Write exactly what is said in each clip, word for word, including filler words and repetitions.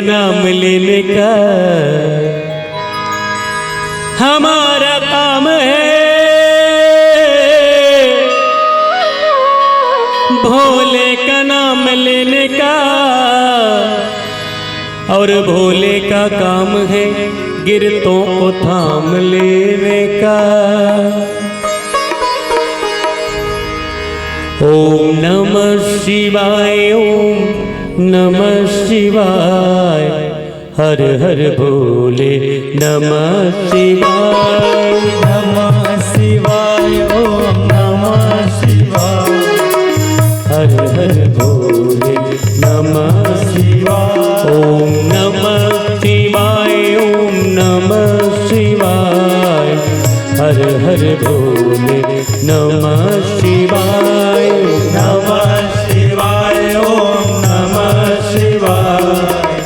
नाम लेने का हमारा काम है, भोले का नाम लेने का। और भोले का काम है गिरतों को थाम लेने का। ओम नमः शिवाय, ओम नमः शिवाय, हर हर भोले नमः शिवाय। नमः शिवाय, ओम नमः शिवाय, हर हर भोले नमः शिवाय। ओम नमः शिवाय, ओम नमः शिवाय, हर हर भोले नमः शिवाय। नमः शिवाय, ओम नमः शिवाय,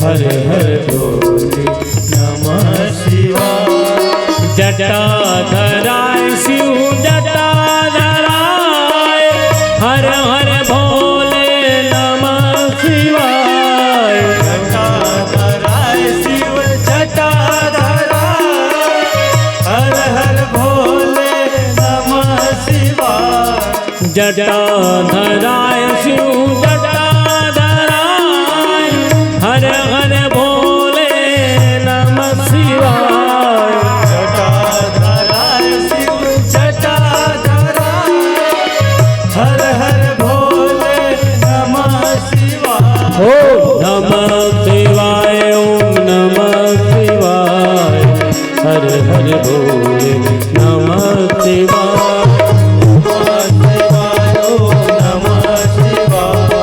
हर हर भोले नमः शिवाय। जटाधराय शिव जटाधराय, हर हर भोले नमः शिवाय। जटाधराय शिव जटाधराय, हर हर भोले नमः शिवाय। जटाधराय शिव जटाधराय, हर हर भोले नमः शिवाय। जटाधराय शिव जटाधराय, हर हर भोले नमः शिवाय। ओम नमः शिवाय, ओम नमः शिवाय, हर हर भोले नमः शिवाय। नमः शिवाय, ओम नमः शिवाय,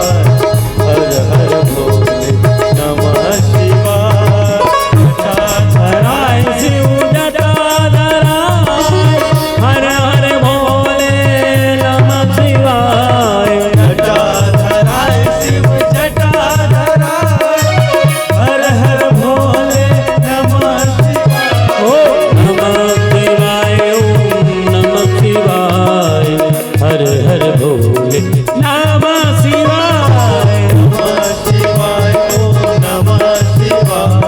हर हर भोले नमः शिवाय। जटाधराय शिव जटाधराय, हर हर भोले नमः शिवाय। जटाधराय शिव जटाधराय, हर हर भोले नमः शिवाय। ओम नमः शिवाय, ओम नमः शिवाय, हर हर भोले नमः शिवाय। नमः शिवाय, ओम नमः शिवाय,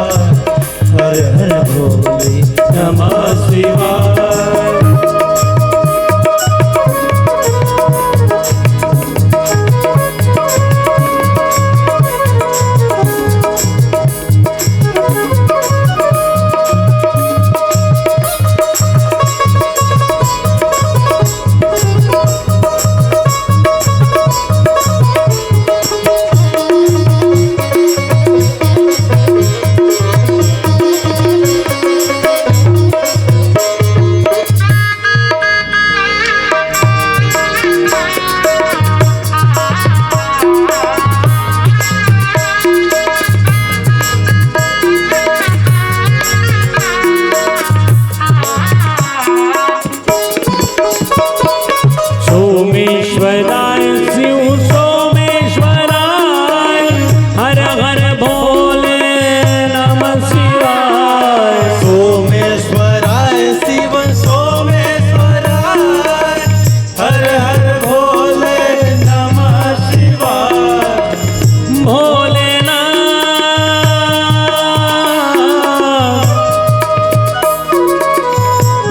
हर हर भोले नमः शिवाय। सोमेश्वराय शिव सोमेश्वराय, हर हर भोले नमः शिवाय। सोमेश्वराय शिव सोमेश्वराय, हर हर भोले नमः शिवाय। भोलेनाथ,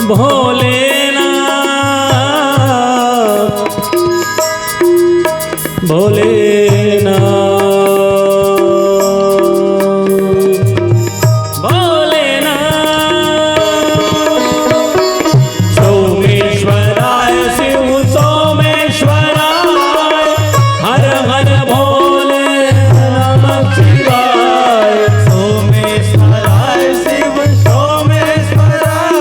भोलेनाथ, भोलेनाथ, भोलेनाथ। सोमेश्वराय शिव सोमेश्वराय, हर हर भोले नमः शिवाय। सोमेश्वराय शिव सोमेश्वराय,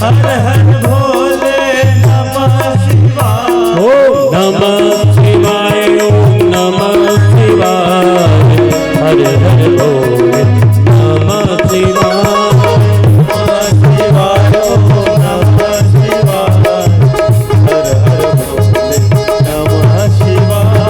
हर हर भोले नमः शिवाय। ओम नमः शिवाय, ओम नमः शिवाय, हर हर भोले नमः शिवाय। नमः शिवाय, ओम नमः शिवाय, हर हर भोले नमः शिवाय।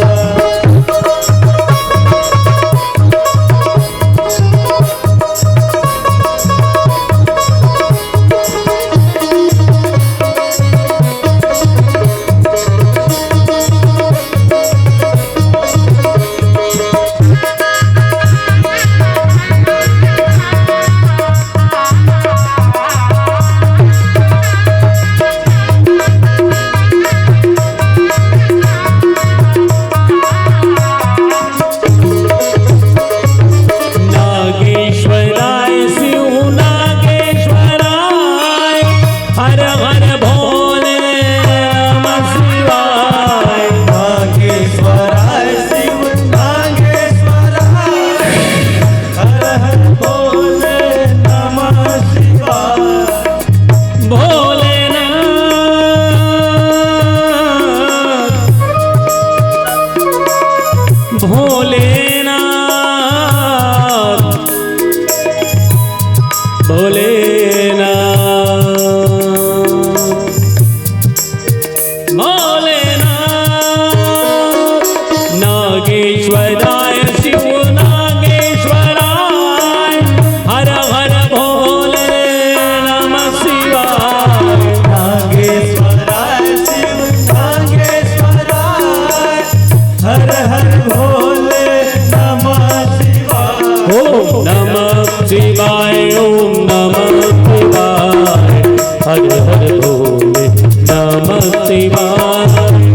ओम नमः शिवाय, ओम नमः शिवाय, हर हर भोले नमः शिवाय।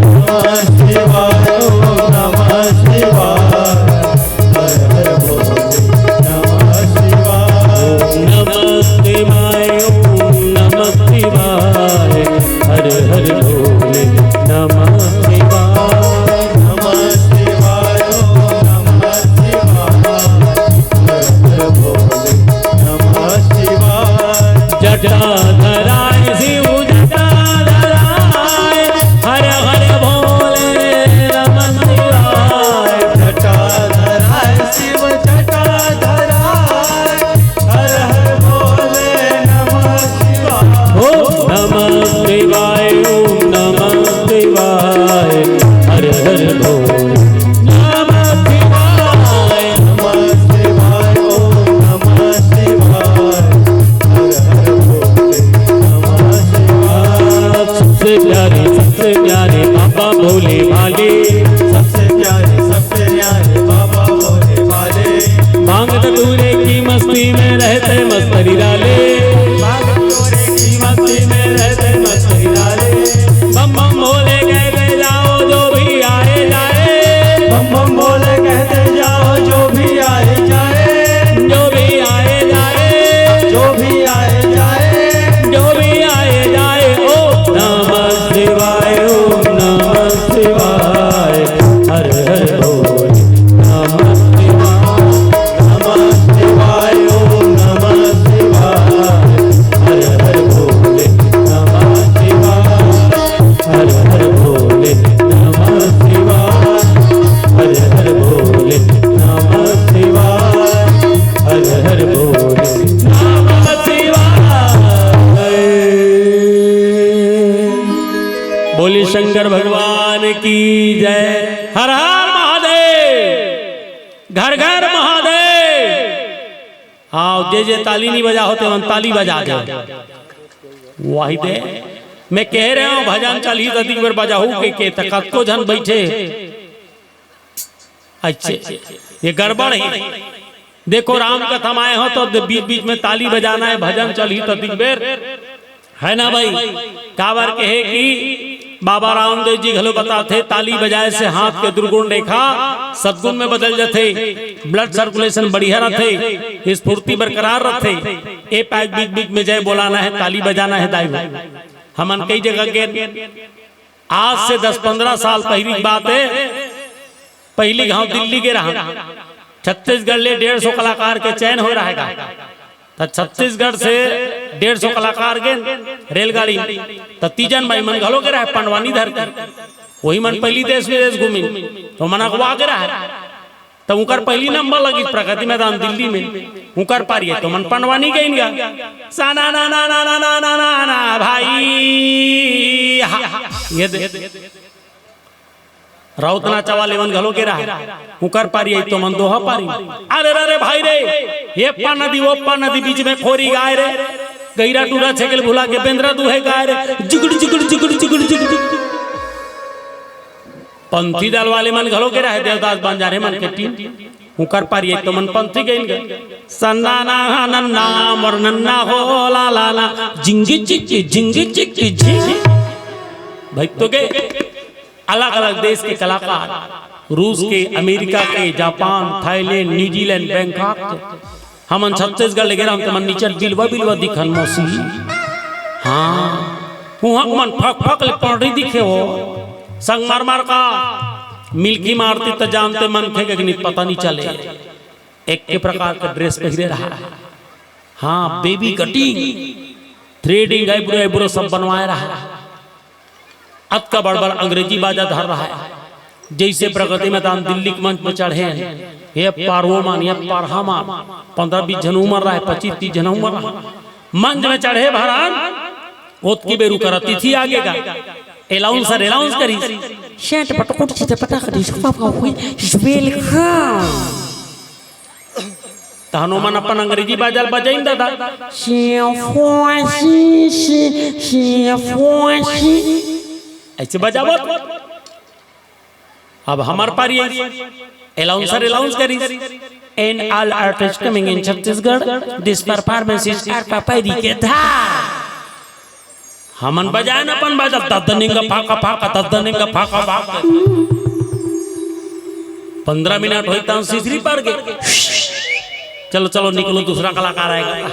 नमः शिवाय, ओम नमः शिवाय, हर हर भोले नमः शिवाय। ओम नमः शिवाय, ओम नमः शिवाय, हर हर भोले नमः शिवाय। नमः शिवाय, ओम नमः शिवाय, हर हर भोले नमः शिवाय। जटाधराय शिव जटाधराय, हर हर भोले नमः शिवाय। जटाधराय शिव जटाधराय, हर हर भोले नमः शिवाय। ओम नमः शिवाय, ओम नमः शिवाय, हर हर भोले नमः शिवाय। नमः शिवाय, ओम नमः शिवाय, हर हर भोले नमः शिवाय। सबसे प्यारे, सबसे प्यारे बाबा भोले भाले। सबसे प्यारे, सबसे प्यारे बाबा भोले भाले। भांग धतूरे की मस्ती में रहते मस्त निराले। भांग धतूरे की मस्ती में रहते मस्त निराले। बम बम भोले कहते जाओ जो भी आए जाए। बम बम भोले कहते जाओ जो भी आए जाए। जो भी आए जाए। जो भी आए जाए। जो भी आए जाए। ओम नमः शिवाय, ओम नमः शिवाय, हर हर भोले नमः शिवाय। नमः शिवाय, ओम नमः शिवाय, हर हर भोले नमः शिवाय। हर हर भोले नमः शिवाय, हर हर भोले नमः शिवाय, हर हर भोले नमः शिवाय। बोलिए शंकर भगवान की जय। हर हर महादेव, घर घर महादेव। हाँ, जे जे ताली नहीं बजा होते मन ताली बजा दे। वही दे, मैं कह रहे हूँ भजन चलही त दिख बेर बजाहू के के त कतको झन बैठे। अच्छे, ये गड़बड़ है। देखो राम कथा में आए हो तो बीच बीच में ताली बजाना है, भजन चलही त दिख बेर, है ना भाई? काबर कहे कि बाबा रामदेव जी घलो बताथे, ताली बजाए से हाथ के दुर्गुण रेखा सद्गुण में बदल जाथे, blood circulation बढ़िया रहथे, स्फूर्ति बरकरार रहथे। ए पाए बीच बीच में जय बोलाना है, ताली बजाना है दाई भाई। हमन कई जगह के, आज से दस पंद्रह साल पहली की बात है, पहली गांव दिल्ली के रहा, छत्तीसगढ़ ले डेढ़ सौ कलाकार के चयन हो रहेगा। त छत्तीसगढ़ से डेढ़ सौ कलाकार गे रेलगाड़ी, त तीजन बाई मन घलो गे रहे पंडवानी धर के, वही मन पहली देश विदेश घूमिन, तो मन अगवा गे रहे। त उकर पहली नंबर लगी प्रगति मैदान दिल्ली में, उकर पारी है तो मन पंडवानी गइन गा। सा ना ना ना ना ना ना ना ना ना भाई, हा, ये दे। राउत नाचा वाले मन घलो के रहा, उकर पारी आई तो मन दोहा पारी। अरे रे रे भाई रे, ये पा नदी वो पा नदी बीच में खोरी गाय रे, गैरा टूरा छेकल भुला के बेंदरा दुहे गाय रे, जुगड़ जुगड़ जुगड़ जुगड़ जुगड़। पंथी दल वाले मन घलो के रहे, देवदास बंजारे मन के टीम, उकर पारी आई तो मन पंथी गइन गा। सन्ना ना नन्ना मोर नन्ना हो ला ला ला, जिंगी चिक जिंगी चिक जिंगी। भाई तो के अलग-अलग देश के कलाकार, रूस के, अमेरिका के, जापान, थाईलैंड, न्यूजीलैंड, बैंकॉक के। हमन छत्तीसगढ़ ले गे रहन, त मन निचट बिलवा, बिलवा दिखन मौसी। हाँ, उहाँ के मन फक, फक ले पड़री दिखे हो। संगमरमर का मिल्की मारती त जानते मनखे के नित पता नहीं चले। एक के प्रकार के ड्रेस पहिरे रहा। हाँ, baby cutting, threading, eyebrow, eyebrow सब बनवाए रहा। अतका बड़ बड़ अंग्रेजी बाजा धर रहा है। जैसे प्रगति मैदान दिल्ली के मंच में चढ़े हैं, ये पारवो मान, ये पारहा मान, पंद्रह बीस झन उमर रहा है, पच्चीस तीस झन उमर रहा है। मंच में चढ़े भरान, ओतकी बेर उकर अतिथि आगे गा। अनाउंसर अनाउंस करी, सेंट पटकुट से पटक दी, सुपा हुई, वेलकम। तहन ओमन अपन अंग्रेजी बाजा ल बजाइन दादा। शी, फो, शी, शी, शी, फो, शी। ऐसे बजावत। अब हमर पारी है। अनाउंसर अनाउंस करी। And all artists coming in Chhattisgarh, this performance is Arpa Paidi के धार। हमन बजाएन अपन बाजा, दद्दनिंग फाका फाका, दद्दनिंग फाका फाका। पंद्रह मिनट होई त सिसरी पर गे। चलो चलो निकलो, दूसरा कलाकार आएगा।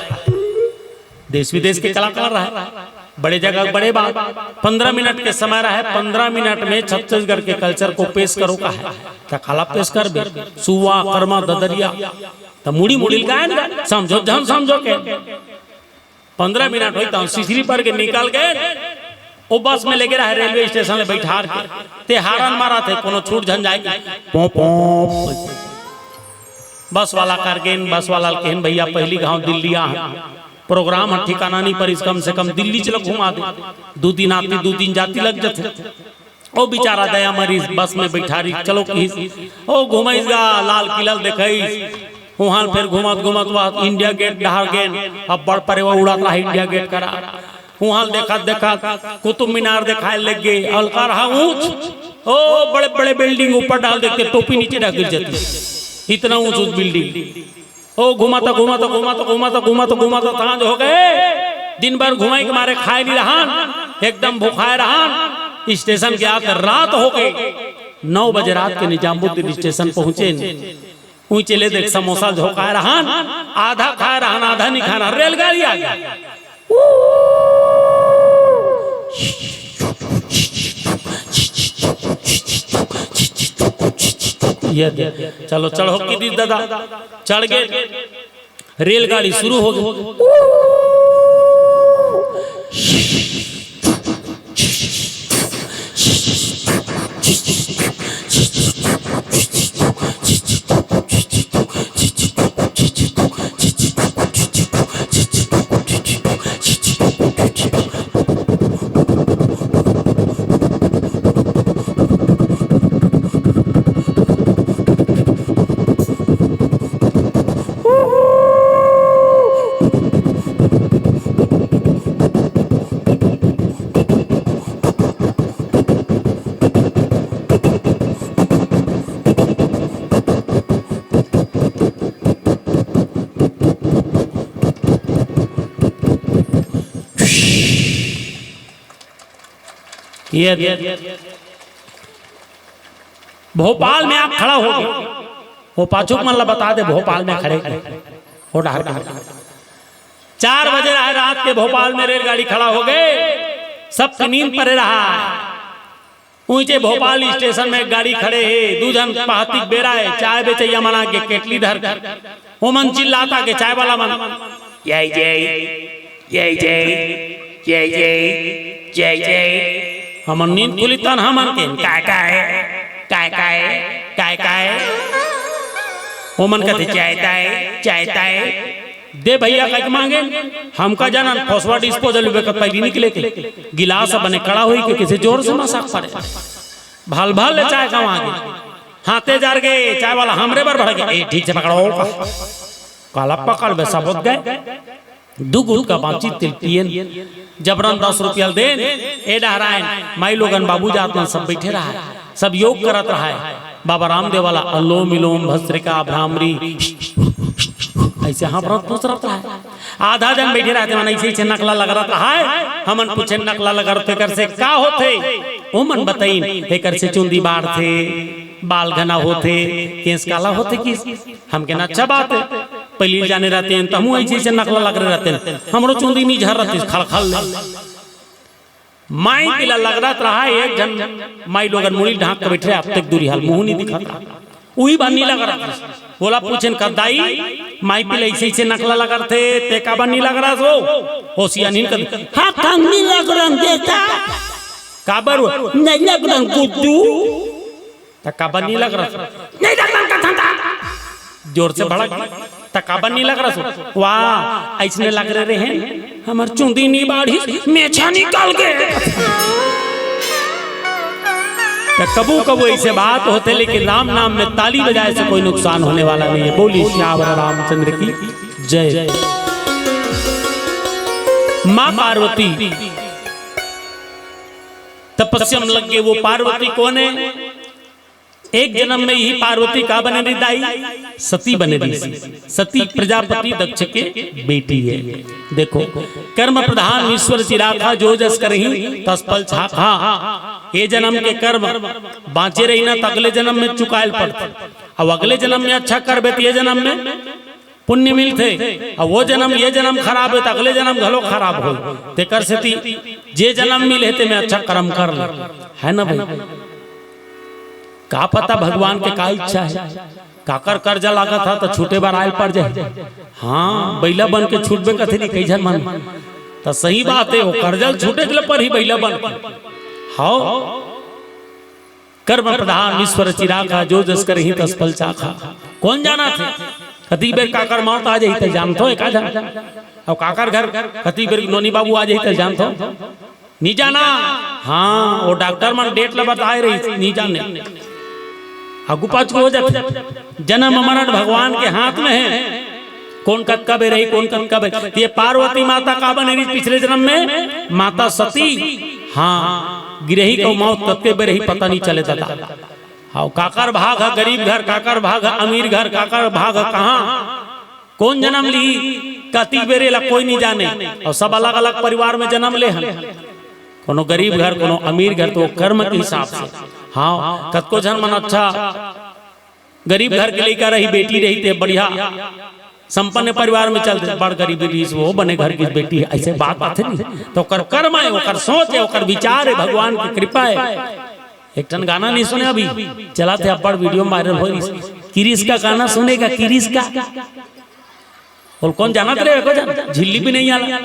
देश विदेश के कलाकार रहे, बड़े जगह बड़े बात। पंद्रह मिनट के समय रहे, पंद्रह मिनट में छत्तीसगढ़ के कल्चर को पेश करो का है, त काला पेश करबे। सुआ, करमा, ददरिया, त मुड़ी मुड़ी गायन गा, समझो झन समझो के। पंद्रह मिनट होई त सिसरी पर के निकल गए। ओ बस में लेगे रहे रेलवे स्टेशन ले बैठार के, ते हारन मारा थे, कोनो छूट झन जाए के। पों, पों। बस वाला कर गेन, बस वाला ल कहेन, "भैया, पहली घाव दिल्ली आ हन, प्रोग्राम ह ठिकाना नहीं परिस, कम से कम दिल्ली चलो घुमा दे।" दू दिन आती, दू दिन जाती लग जथे। ओ बेचारा दया मरीज बस में बैठारी, चलो किहिस। ओ घुमाइस गा, लाल किला ल देखाइस। उहाँ ल फेर घुमत घुमत वह इंडिया गेट डहार गेन। अब बड़ परे वो उड़त रहा इंडिया गेट करा। उहाँ ल देखत देखत कुतुब मीनार देखाए लग गे। अलका रहा ऊंच, ओ बड़े बड़े बिल्डिंग ऊपर डाल देखते, टोपी नीचे डाल गिर जाती, इतना ऊंच ऊंच बिल्डिंग। ओ घुमाता घुमाता घुमाता घुमाता घुमाता घुमाता सांझ हो गए। दिन भर घुमाई के मारे खाए नहीं रहन, एकदम भुखाए रहन। स्टेशन के आके रात हो गई। नौ बजे रात के निजामुद्दीन स्टेशन पहुंचे। उइचे ले देख, समोसा झोंकाए रहन, आधा खाए रहन, आधा नहीं खाना, रेलगाड़ी आ गया। ये दे, चलो चढ़ो कि दी दादा, चढ़ गए, रेलगाड़ी शुरू हो गई। ये दे। भोपाल में आप खड़ा हो गए, वो पाछू मन ला बता दे, भोपाल में खड़े के, वो डहर के। चार बजे रहे रात के भोपाल में रेलगाड़ी खड़ा हो गए, सबके नींद परे रहा। उइचे भोपाल स्टेशन में एक गाड़ी खड़े हे, दू झन पहाती के बेरा हे, चाय बेचइया मन आगे केटली धर के। ओमन चिल्लात आगे चाय वाला मन, "जय जय, जय जय, जय जय, जय जय।" हमन नींद खुली तन हमन के, "काय काय, काय काय, काय काय?" ओमन कथे, "चाय ताय, चाय ताय।" दे भैया कहिके मांगेन, हमका जानन, फसवा डिस्पोजल बेकर पैली निकले के, गिलास बने कड़ा होई के किसे जोर से मसाक पड़े। भल भल ले चाय खवा गे, हाथे जार गे, चाय वाला हमरे बर भड़ गे, "ए, ठीक से पकड़ो।" काला पकड़ बे सबोत गए, दू गुटका बांची तेल पियेन, जबरन दस रुपया ल देन, ए डहरायन, माई लोगन बाबू जात मन सब बैठे रहा, सब योग करत रहा। बाबा रामदेव वाला अनुलोम विलोम, भस्त्रिका, भ्रामरी, ऐसे हाँफरत फुसरत रहा। आधा जन बैठे रहते मन ऐसे ऐसे नकला लगरत रहा। हमन पूछे नकला लगरत एकर से का होथे? ओमन बताइन एकर से चुंदी बाढ़थे, बाल घना होथे, केस काला होथे किस। हम केन अच्छा बात हे, पहिली जाने रहते हैं त हमू ऐसे ऐसे नकला लगरे रहते हैं, हमरो चुंदी नी झर रहते खलखल ले। माई पिला लगरत रहा, एक झन माई लोगन मुड़ी ढांक के बैठे, अब तक दूरी हाल मुंह नहीं दिखा था। उही बा नी लगरत। ओला पूछेन का, "दाई, माई पिला ऐसे ऐसे नकला लगरथे, ते काबर नी लगरस हो?" ओ सियानिन कर, "हाँ, तंग नी लगरन देता।" "काबर हो?" "नहीं लगरन गुड्डू।" "त काबर नी लगरस?" "नहीं लगरन का धंधा।" जोर से भड़क, "त काबर नी लगरस?" "वाह, ऐसने लगरे रहे, हमर चुंदी नी बाढ़िस, मेछा निकल गे।" त कबू कबू ऐसे बात होथे, लेकिन राम नाम में ताली बजाए से कोई नुकसान होने वाला नहीं है। बोली सियावर रामचंद्र की जय। माँ पार्वती तपस्या में लग गए। वो पार्वती कौन है? एक जन्म में ही पार्वती का बने रही दाई? सती बने रही। सती प्रजापति दक्ष के बेटी है। देखो, कर्म प्रधान विश्व रचि राखा, जो जस करही तस फल चाखा। ये जन्म के कर्म बाँचे रही ना, त अगले जन्म में चुकायल पड़थे। अब अगले जन्म में अच्छा करबे, त ये जन्म में पुण्य मिलथे, अउ वो जन्म, ये जन्म खराब हे, त अगले जन्म घलो खराब हो। तेकर सेती जे जन्म मिले, तेमे अच्छा कर्म कर ले, है ना भाई? का पता भगवान के का इच्छा हे, काकर कर्जा लागत हे, त छूटे बर आयल पड़ जाए। हाँ, बइला बन के छूटबे कथे नहीं, कई झन मन। त सही बात हे, वो कर्जा ल छूटे ल पर ही बइला बन के। हाँ, कर्म प्रधान विश्व रचि राखा, जो जस करही तस फल चाखा। कोन जानथे, कतिक बेर काकर मौत आ जाही, त जानथो एका झन? अउ काकर घर कतिक बेर नोनी बाबू आ जाही, त जानथो? नी जाना। हाँ, वो डॉक्टर मन डेट ल बताए रही, नी जाने। आगू पाछू हो जाथे। जन्म मरण भगवान के हाथ में हे। कोन कतका बेर रही, कोन कतका बेर। त ये पार्वती माता का बने रही पिछले जन्म में? माता सती। हाँ, गिरही के मौत कतके बेर रही, पता नहीं चले दादा। हाँ, काकर भाग हे गरीब घर, काकर भाग हे अमीर घर, काकर भाग हे कहाँ, कोन जन्म ली, कतिक बेर, एला कोई नहीं जाने। अउ सब अलग-अलग परिवार में जन्म ले हन, कोनो गरीब घर, कोनो अमीर घर, त वो कर्म के हिसाब से। हाँ, कतको झन मन अच्छा गरीब घर के लइका रही, बेटी रही, त बढ़िया संपन्न परिवार में चल दे, बड़ गरीब रहिस, वो बने घर की बेटी हे, अइसे बात आथे नहीं। त ओकर कर्म हे, ओकर सोच हे, ओकर विचार हे, भगवान की कृपा हे। एक ठन गाना नहीं सुने अभी, चलथे अब्बड़, video में viral हो रहिस। किरिस का गाना सुनेगा, किरिस का? बोल, कोन जानत रहे, एको झन? झिल्ली भी नहीं आला,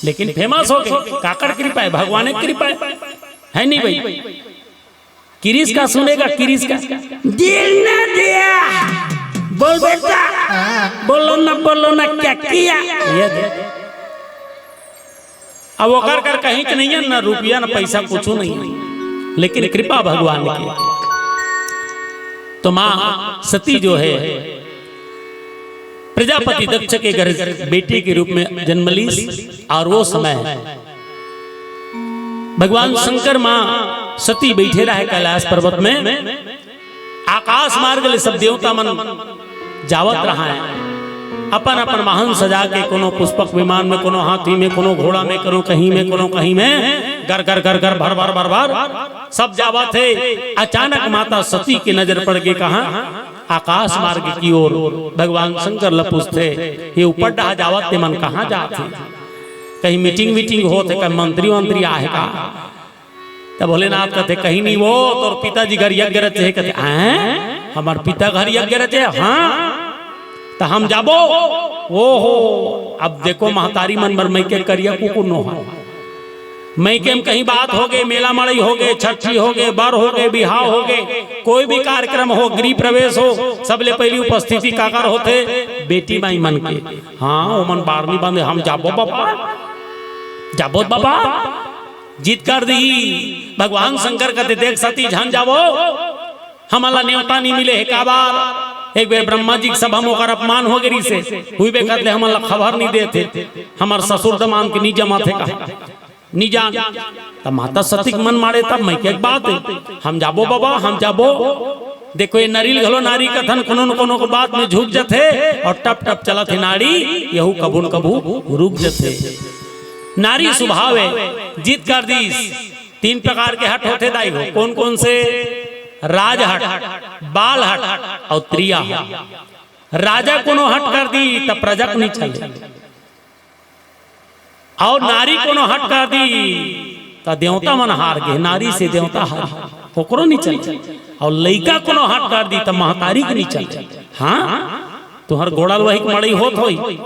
लेकिन famous हो गे। काकर कृपा हे? भगवान के कृपा हे, है नहीं भाई? किरिस का सुनेगा, किरिस का। दिल ना दिया, बोल बेटा, बोलो ना, बोलो ना, क्या किया? ये दे। अब ओकर कर कहीं के नहीं हे, ना रुपया, ना पैसा, कुछ नहीं हे, लेकिन कृपा भगवान की। तो माँ सती जो हे, प्रजापति दक्ष के घर बेटी के रूप में जन्म लीस, अउ वो समय भगवान शंकर माँ सती बइठे रहे कैलाश पर्वत में, आकाश मार्ग ले सब देवता मन जावत रहे, अपन अपन वाहन सजा के, कोनो पुष्पक विमान में, कोनो हाथी में, कोनो घोड़ा में, कोनो कहीं में, कोनो कहीं में, गर गर गर गर, भर भर भर भर, सब जावत हे। अचानक माता सती के नजर पड़ गे कहाँ? आकाश मार्ग की ओर। भगवान शंकर ल पूछथे, ये ऊपर डहा जावत ते मन कहाँ जात हे? कहीं meeting वीटिंग होत हे, कहीं मंत्री वंत्री आहे का? त भोलेनाथ कथे, कहीं नहीं, वो तोर पिताजी घर यज्ञ रचे हे। कथे, हैं? हमर पिता घर यज्ञ रचे? हाँ। त हम जाबो? ओहो, अब देखो महतारी मन बर मइके करिया कुकुर नो हे। मइके में कहीं बात हो गे, मेला मड़ई हो गे, छट्ठी हो गे, बर हो गे, बिहाव हो गे, कोई भी कार्यक्रम हो, गृह प्रवेश हो, सबले पहिली उपस्थिति काकर होथे? बेटी माई मन के। हाँ, ओमन बारनी बांधे, हम जाबो बाबा, जाबो बाबा, जिद कर दिही। भगवान शंकर कथे, देख सती, झन जाबो, हमन ला नेवता नहीं मिले हे। काबर? एक बेर ब्रह्मा जी के सभा में ओकर अपमान हो गे रिहिसे, हुई बेखत ले हमन ला खबर नहीं देत हे, हमर ससुर दमांद के नहीं जमाथे कहा। नी जान। त माता सती के मन माड़े, तब मइके के बात हे, हम जाबो बाबा, हम जाबो। देखो, ये नरिल घलो नारी कथन कोनो न कोनो के बात में झुक जथे अउ टप टप चलत हे नारी, यहू कभू न कभू रुक जथे। नारी स्वभाव हे, जिद कर दीस। तीन प्रकार के हट होथे दाई हो। कोन कोन से? राजहट, बालहट अउ त्रिया हट। राजा कोनो हट कर दी त प्रजा के नहीं चले। अउ नारी कोनो हट कर दी, त देवता मन हार गे, नारी से देवता हार, ओकरो नहीं चले। अउ लइका कोनो हट कर दी, त महतारी के नहीं चले। हाँ, तुहर गोड़ल वही के मड़ई होत होई,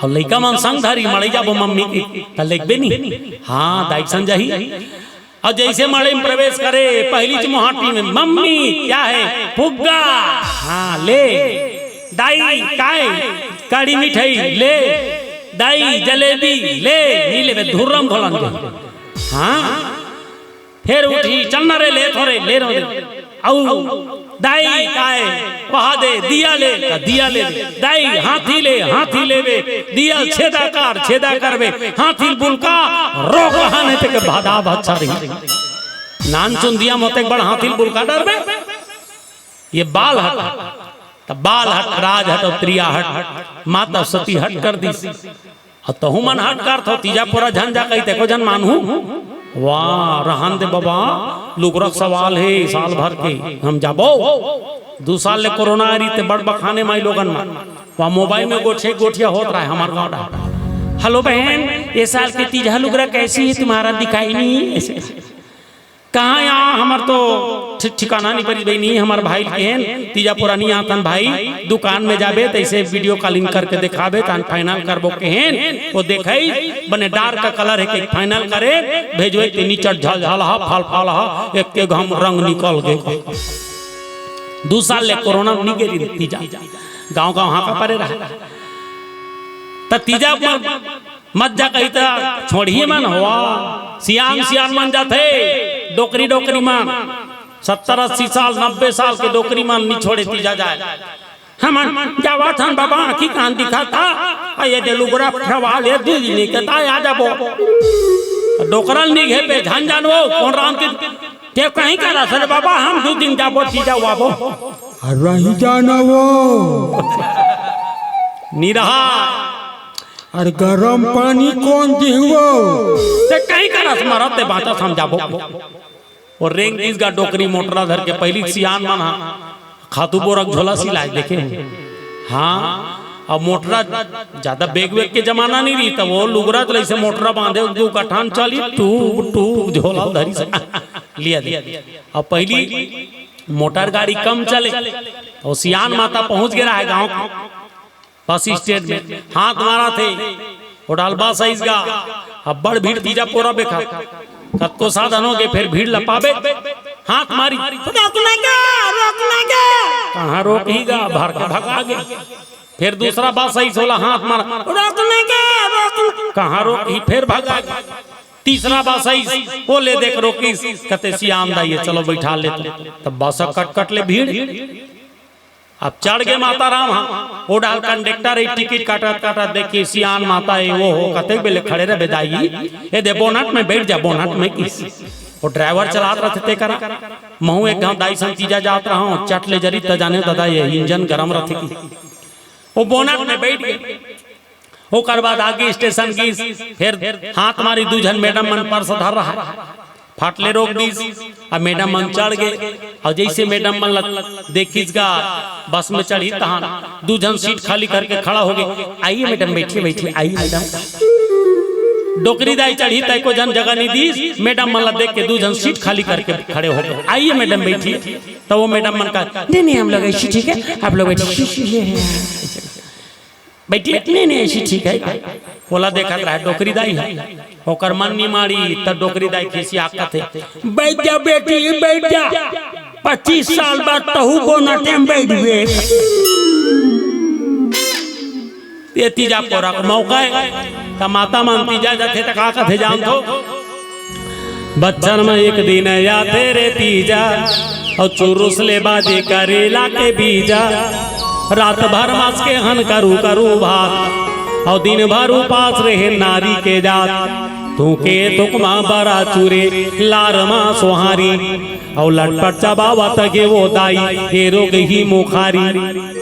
अउ लइका मन संग धरी, मड़ई जाबो मम्मी के, त लेगबे नहीं। हाँ, दाई संग जाही। अउ जइसे मड़ई में प्रवेश करे, पहिलीच मुहाटी में, "मम्मी, क्या है?" "फुग्गा।" "हाँ, ले।" "दाई, काय?" "कड़ी मिठाई।" "ले।" "दाई, जलेबी।" "ले।" "नी लेबे, धुर्रम घोलन दे।" हाँ, फेर उठी, "चल ना रे, ले थोरे, ले रो दे।" अउ दाई काय, "पहा दे, दिया ले।" "का दिया ले?" "दाई, हाथी ले, हाथी लेबे, दिया छेदा कर, छेदा करबे, हाथी बुलका, रोक हाने ते के भादा भात छारी।" नानचुन दिया मोते बड़ हाथी बुलका डरबे। ये बाल हट, त बाल हट, राज हट अउ त्रिया हट, माता सती हट कर दिस। अउ तहू मन हट करथव, तीजा पोरा झन जा कहिथे, एको झन मानहू। वाह, रहन दे बबा, लुगरा के सवाल हे, साल भर के हम जाबो। दू साल ले कोरोना आ रहिस ते बड़ बखाने माई लोगन मन। वहाँ मोबाइल में गोठिया गोठिया होत रहे हमर गाँव डहर। "हेलो बहन, ये साल के तीजा लुगरा कैसी है तुम्हारा, दिखाई नहीं है?" ऐसे। कहाँ यहाँ, हमर तो ठि-, ठिकाना नहीं परिस बहिनी, हमर भाई ल केहेन, तीजा पोरा नइ आथन भाई, दुकान में जाबे, तइसे वीडियो कॉलिंग करके देखाबे, तहन फाइनल करबो केहेन, वो देखई, बने डार्क कलर हे के फाइनल करे, भेजवई ते निचट झलझल हा, फाल फाल हा, एक के घाम रंग निकल गे। दू साल ले कोरोना नइ गे रिहिस तीजा, गाँव गाँव हाँका परे रहा। त तीजा म-, मत जा कही त छोड़ही मन होवा। सियान सियान मन जाथे, डोकरी डोकरी मन, सत्तर अस्सी साल, नब्बे साल के डोकरी मन नइ छोड़े तीजा जाए। हमन जावत हन बाबा, आँखी कान दिखाता, आ ये दे लुगरा फरवा ले, दू दिन के ताय आ जाबो। डोकरा ल नइ घेपे, झन जानवो, कोन राम के, ते कहीं करस रे बाबा, हम दू दिन जाबो, तीजा आबो। रही जाना वो। नइ रहा। अरे गरम पानी कोन दिहुवो? ते कहीं करस, मरत ते बाँचस हम जाबो। वो रेंग दिस गा डोकरी मोटरा धर के, पहिली सियान मन हा खातू बोरा के झोला सिलाय देखे हो। हाँ, अब मोटरा जादा बेग वेग के जमाना नइ रहिस, त वो लुगरा त लइसे मोटरा बाँधे, दू कठान चली, टूब टूब झोला धरिस लिया दे। अब पहिली मोटर गाड़ी कम चले, त वो सियान माता पहुँच गे रहा गाँव बस स्टैंड में, हाथ मारथे, वो डाल बस आइस गा, अब्बड़ भीड़ तीजा पोरा बेखा, कतको साधन होगे, फेर भीड़ ल पाबे, हाथ मारिस, "रोकना गा, रोकना गा।" कहाँ रोकही गा, भर के भगा गे। फेर दूसरा बस आइस, ओला हाथ मार, "रोकना गा, रोकना।" कहाँ रोकही, फेर भगा गे। तीसरा बस आइस, ओला देख रोकिस, कथे, "सियान दाई हे, चलो बइठा लेथन।" तब बस कट कट ले भीड़। अब चढ़ गे माता राम हा, वो डाल कंडक्टर हे, टिकट काटत काटत देखे, सियान माता हे, वो हो, कतेक बेले खड़े रहे दाई, ये दे बोनट में बइठ जा, बोनट में किस। वो ड्राइवर चलात रहिथे ते करा, महूँ एक घाँव दाई संग तीजा जात रहूँ, चट ले जरी त जाने दादा, ये इंजन गरम रहिथे कि। वो बोनट में बइठ गे। ओकर बाद आगे स्टेशन गिस, फेर हाथ मारिस, दू झन मैडम मन पर्स धर रहा, फट ले रोक दिस। अब मैडम मन चढ़ गे, अउ जइसे मैडम मन ला देखिस गा बस में चढ़ही तहन दू झन सीट खाली करके खड़ा होगे, "आइए मैडम, बैठिए, बैठिए, आइए मैडम।" डोकरी दाई चढ़ही त एको झन जगह नइ दिस, मैडम मन ला देख के दू झन सीट खाली करके खड़े होगे, "आइए मैडम, बैठिए।" त वो मैडम मन कहा, "नहीं, नहीं, हम लोग ऐसी ठीक है, आप लोग बैठिए।" बैठिए, नहीं, नहीं, ऐसी ठीक है। ओला देखत रहा डोकरी दाई हे, ओकर मन नइ माड़ी, त डोकरी दाई खिसिया कथे, "बइठ जा बेटी, बइठ जा, पच्चीस साल बाद तहूँ बोनटे में बइठबे।" ये तीजा पोरा के मौका हे, त माता मन तीजा जाथे त का कथे जानथो? बच्छर म एक दिन आथे रे तीजा, अउ चुरुस ले बाजे करेला के बीजा। रात भर मांस के हन करू करू भात, अउ दिन भर उपास रहे नारी के जात। थूके थुकमा बरा चूरे, लार मा सोहारी, अउ लटपट चबावत गे वो दाई, ए रोग ही मुखारी।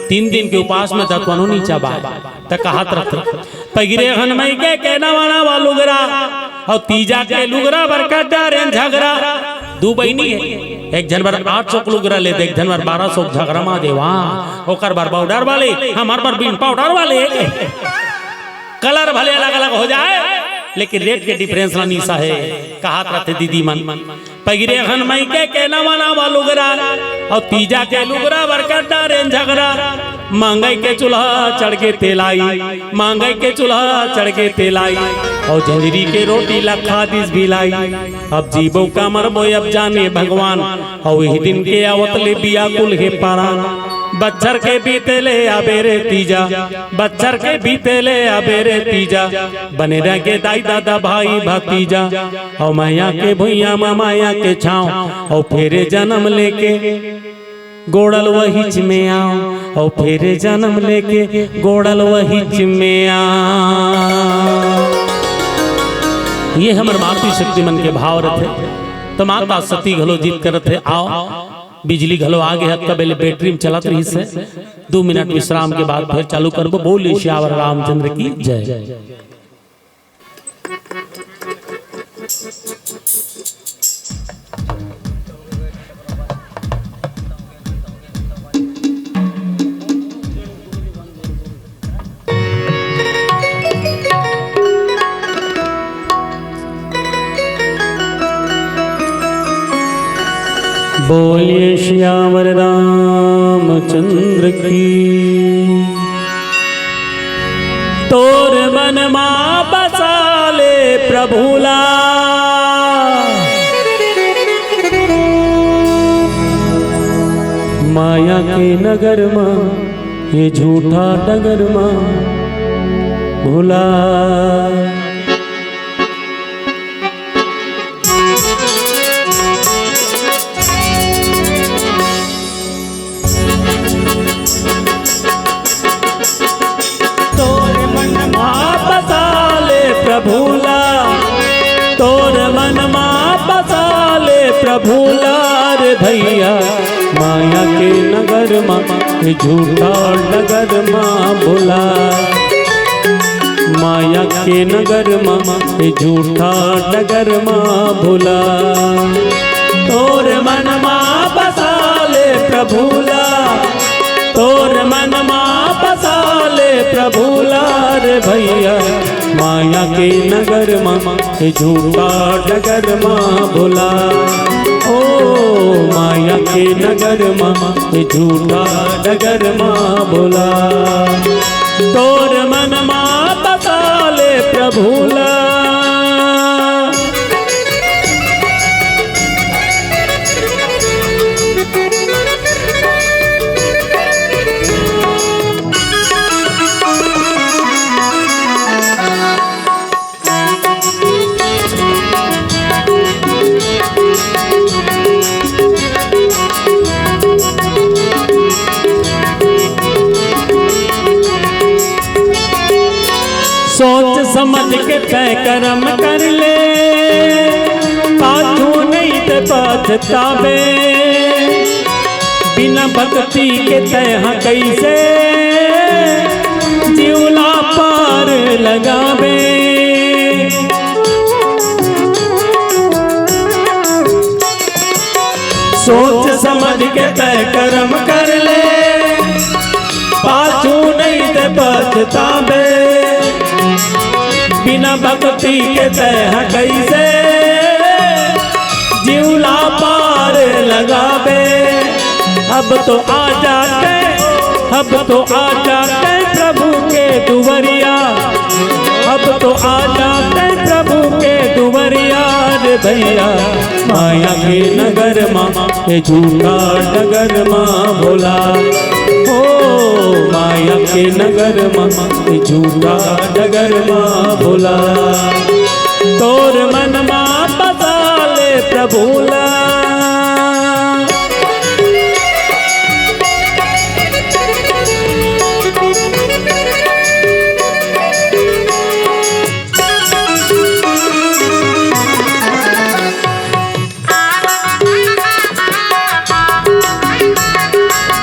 तीन दिन के उपास में दतवनो नइ चबाय। त कहत रथे, पहिरे हन मइके के नवा नवा लुगरा, अउ तीजा के लुगरा बर कर डारेन झगरा। दू बहिनी हे, एक झन बर आठ सौ के लुगरा ले दे, एक झन बर बारह सौ के, झगरा मा देवा। ओकर बर पाउडर वाले, हमर बर बिन पाउडर वाले। कलर भले अलग अलग हो जाय, लेकिन रेट के डिफरेंस ला नइ सहे। कहत रथे दीदी मन, पहिरे हन मइके के नवा नवा लुगरा, अउ तीजा के लुगरा बर कर डारेन झगरा। मांगई के चूल्हा चढ़ गे तेलाई, मांगई के चूल्हा चढ़ गे तेलाई, अउ झंझरी के रोटी ला खा दिस बिलाई। अब जीबो का मरबो अब जाने भगवान, अउ इही दिन के आवत ले बियाकुल हे परान। बच्छर के बीते ले आबे रे तीजा, बच्छर के बीते ले आबे रे तीजा, बने रह गे दाई ददा भाई भतीजा। अउ मया के भुइयां म मया के छांव, अउ फेरे जनम लेके गोड़ल वहिच में आंव, अउ फेरे जनम लेके गोड़ल वहिच में आंव। ये हमर मातृ शक्ति मन के भाव रथे। त माता सती घलो जिद करत हे, आव, बिजली घलो आ गे हे, तब ले बैटरी में चलत रहिस हे। दू मिनट विश्राम के बाद फिर चालू करबो। बोलिए सियावर रामचंद्र की जय। बोलिए सियावर रामचंद्र की। तोर मन मा बसा ले प्रभु ला, माया के नगर मा, ये झूठा डगर मा भुला। तोर मन मा बसा ले प्रभु ला, तोर मन मा बसा ले प्रभु ला रे भैया, माया के नगर मा, झूठा डगर मा भुला। माया के नगर मा, झूठा डगर मा भुला। तोर मन मा बसा ले प्रभु ला, तोर मन मा बसा ले प्रभु ला रे भैया, माया के नगर मा, झूठा डगर मा भुला। ओ माया के नगर मा, झूठा डगर मा भुला। तोर मन मा बसा ले प्रभु ला। सोच समझ के तय करम कर ले, पाछू नहीं ते पछतावे। बिना भक्ति के तय हा कैसे जीवला पार लगावे। सोच समझ के तय करम कर ले, पाछू नहीं ते पछतावे। बिना भक्ति के तय हा कैसे जीवला पार लगावे। अब तो आ जाते, अब तो आ जाते प्रभु के दुवरिया, अब तो आ जाते प्रभु के दुवरिया रे भैया। माया के नगर मा, ये झूठा डगर मा भुला। ओ माया के नगर मा, ये झूठा डगर मा भुला। तोर मन मा बसा ले प्रभु ला।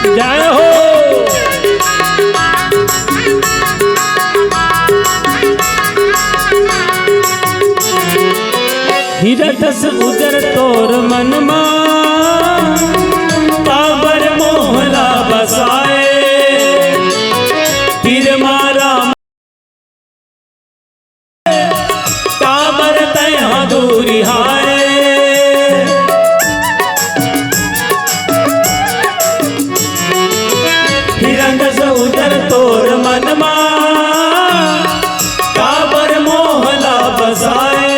जय हो। हीरा जस उजर तोर मन मा, काबर मोहला बसाए। पीर मारा काबर तय हा दूरिहाए। हिरंग से उजर तोर मन मा, काबर मोहला बसाए।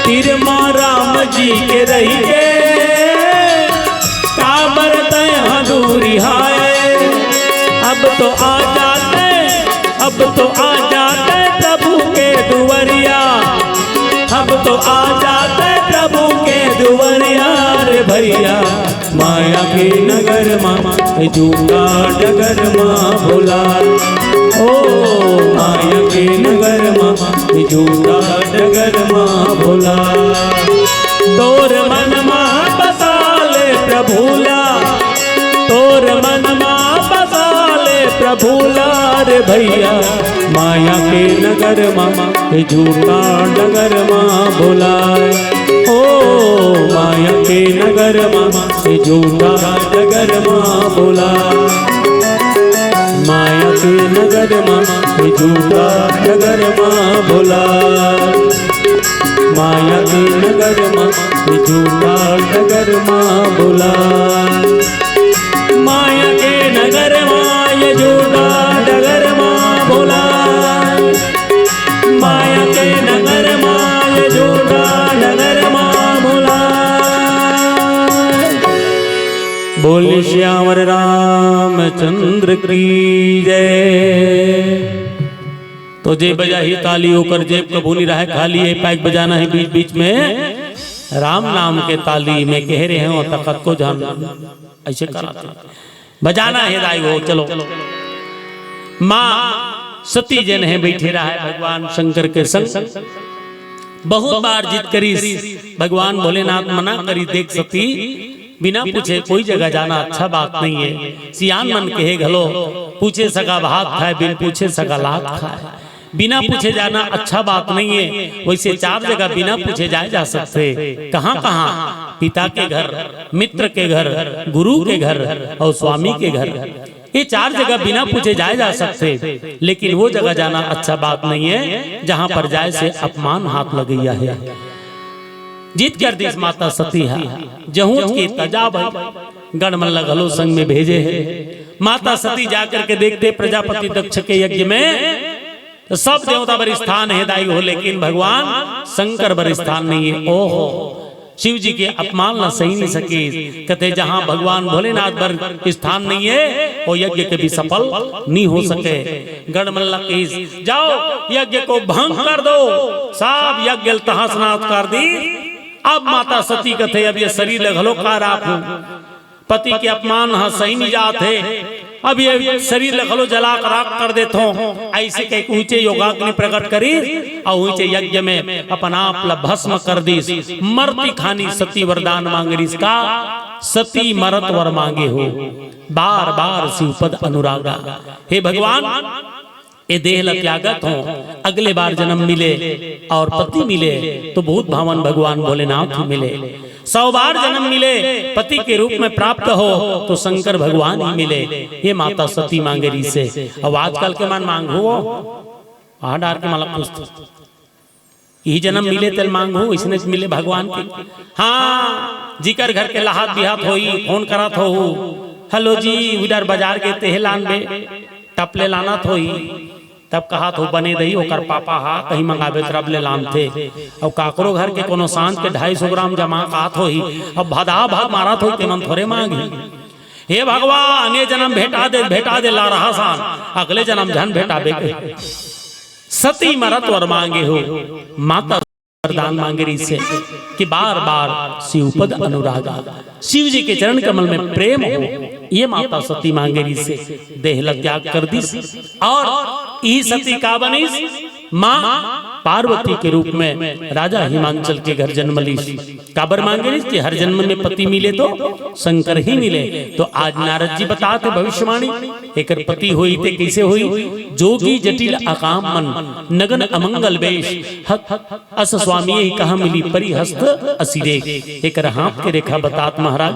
तीर मा राम जी के रहिके, काबर तय हा दूरिहाए। अब तो आ जाते, अब तो आ जाते प्रभु के दुवरिया, अब तो आ जाते प्रभु के दुवरिया रे भैया। माया के नगर मा, झूठा डगर मा भुला। ओ माया के नगर मा, झूठा डगर मा भुला। तोर मन मा बसा ले भोला रे भैया, माया के नगर मा, ये झूठा डगर मा भोला। ओ माया के नगर मा, ये झूठा डगर मा भोला। माया के नगर मा, ये झूठा डगर मा भोला। माया के नगर मा, ये झूठा डगर मा भोला। माया के नगर मा, ये झूठा डगर मा भोला। माया के नगर मा, ये झूठा डगर मा भोला। बोल सियावर रामचंद्र की जय। तो जे बजाही ताली, ओकर जेब कभू नहीं रहे खाली। ये पैक बजाना है बीच बीच में राम नाम के ताली। मैं कह रहे हो त कतको झन ऐसे करत हे। बजाना हे दाई हो, चलो। माँ सती जेन हे बैठे रहा है भगवान शंकर के संग। बहुत बार जिद करिस, भगवान भोलेनाथ मना करिस, देख सती, बिना पूछे कोई जगह जाना अच्छा बात नहीं है। सियान मन कहे घलो, पूछे सगा भात खाए, बिन पूछे सगा लात खाए। बिना पूछे जाना अच्छा बात नहीं है। वैसे चार जगह बिना पूछे जाए जा सकथे। कहाँ कहाँ? पिता के घर, मित्र के घर, गुरु के घर और स्वामी के घर। ये चार जगह बिना पूछे जाए जा सकथे, लेकिन वो जगह जाना अच्छा बात नहीं है, जहाँ पर जाए से अपमान हाथ लगइया है। जिद कर दिस माता सती हा, जहूँ के तजा भाई, गण मन ला घलो संग में भेजे हे। माता सती जा करके देखथे प्रजापति दक्ष के यज्ञ में, तो सब देवता बर स्थान हे दाई हो, लेकिन भगवान शंकर बर स्थान नहीं है। ओहो, शिव जी के अपमान ला सही नहीं सके। कथे, जहाँ भगवान भोलेनाथ बर स्थान नहीं है, वो यज्ञ कभी सफल नहीं हो सके। गण मन ला कहिस, जाओ यज्ञ को भंग कर दो। सब यज्ञ ल तहस नहस कर दिस। अब माता सती कथे, अब ये शरीर ल घलो का राखूं? पति के अपमान ह सही नहीं जात हे। अब ये शरीर ल घलो जला के राख कर देथों। ऐसे कह के ऊंचे योगाग्नि प्रकट करिस और ऊंचे यज्ञ में अपन आप ला भस्म कर दिस। मरती खानी सती वरदान मांग रिस का, सती मरत वर मांगे हो, बार बार शिवपद अनुरागा। हे भगवान, ए देह ल त्यागत हों, अगले बार जन्म मिले और पति मिले तो बहुत भावन भगवान भोलेनाथ ही मिले। सौ बार जन्म मिले पति के रूप में प्राप्त हो तो शंकर भगवान ही मिले। ये माता सती मांगे रिसे। अब आजकल के मन मांगहू, वहाँ डार के माला पूछत इही जन्म मिले तेल मांगहू, इसने मिले भगवान के। हाँ, जिकर घर के लहात बिहात होई, फोन करत होहू, "हेलो जी, उधर बाजार गे तेहे लान बे, टप ले लानत होई।" तब कहत हो, "बने दई, ओकर पापा हा कहीं मंगाबे तरफ ले लानथे।" अउ काकरो घर के कोनो सांझ के ढाई सौ ग्राम जमा कहत होही, अब भदा भद मारत होई, तेमन थोरे मांगही। हे भगवान, ये जन्म भेटा दे, भेटा दे ला रहा सान, अगले जन्म झन भेटाबे के। सती मरत वर मांगे हो, माता वरदान मांगे रिसे कि बार बार शिवपद अनुरागा, शिव जी के चरण कमल में प्रेम हो, ये माता सती मांगे रिसे, देह ल त्याग कर दिस। और इही सती का बनिस? माँ पार्वती के रूप में राजा हिमांचल के घर जन्म लिस। काबर मांगे रिस कि हर जन्म में पति मिले तो शंकर ही मिले। तो आज नारद जी बतात हे भविष्यवाणी, एकर पति होई ते कैसे होई? जोगी जटिल अकाम मन, नगन अमंगल वेश, हत अस स्वामी ही कहाँ मिली परि हस्त असिरेख। एकर हाथ के रेखा बतात महाराज,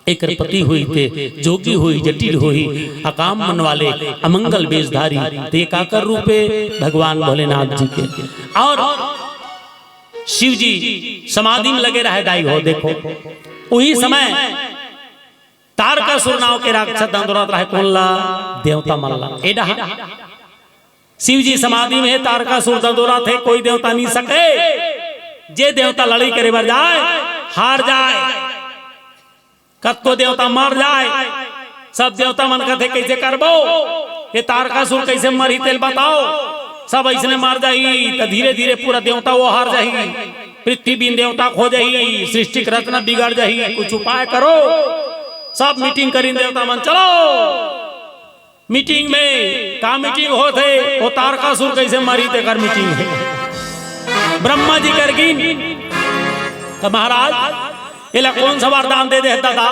एकर पति होई ते जोगी होई, जटिल होई, अकाम मन वाले, अमंगल वेशधारी, ते काकर रूपे भगवान भोलेनाथ जी के। और शिव जी समाधि में लगे रहे दाई हो, देखो उही समय तारकासुर नाव के राक्षस दंदोरत रहे, कोन ला? देवता मन ला। ए डहा शिव जी समाधि में हे, तारकासुर दंदोरत हे, कोई देवता नहीं सके। जे देवता लड़ाई करे बर जाए, हार जाए। कतको देवता मर जाए, सब देवता मन कथे, "कैसे करबो? ये तारकासुर कैसे मरही, तेल बताओ।" सब ऐसने मर जाही, त धीरे-धीरे पूरा देवता वो हार जाही, पृथ्वी बिन देवता खो जाही, सृष्टि के रचना बिगड़ जाही। कुछ उपाय करो। सब मीटिंग करिन देवता मन, "चलो।" मीटिंग में का मीटिंग होत हे? वो तारकासुर कैसे मरही तेकर मीटिंग हे। ब्रह्मा जी करगिन, "त महाराज, एला कोन सा वरदान दे दे दादा,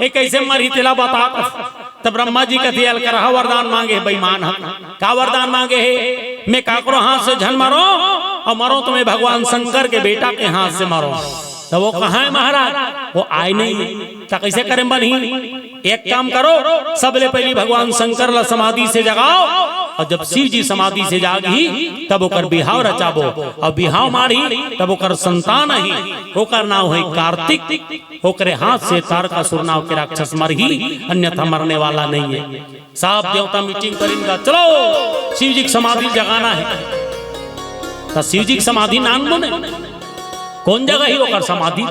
ये कैसे मरही तेला बता।" तब ब्रह्मा जी कथे, अलकरहा वरदान मांगे हे बेईमान ह। का वरदान मांगे हे? मैं काकरो हाथ से झन मरो, अउ मरो तो मैं भगवान शंकर के बेटा के हाथ से मरो। तब वो कहाँ हे महाराज? वो आय नहीं। त कइसे करे बनही? एक काम करो, सबले पहिली भगवान शंकर ला समाधि से जगाओ, अउ जब शिव जी समाधि से जागही, तब ओकर बिहाव रचाबो, अउ बिहाव माड़ही, तब ओकर संतान आही, ओकर नाव हे कार्तिक। ओकरे हाथ से तारकासुर नाव के राक्षस मरही, अन्यथा मरने वाला नहीं है। सब देवता मीटिंग करिन गा, चलो शिव जी के समाधि जगाना हे। त शिव जी के समाधि नानमुन हे, कोन जगह ही ओकर समाधि?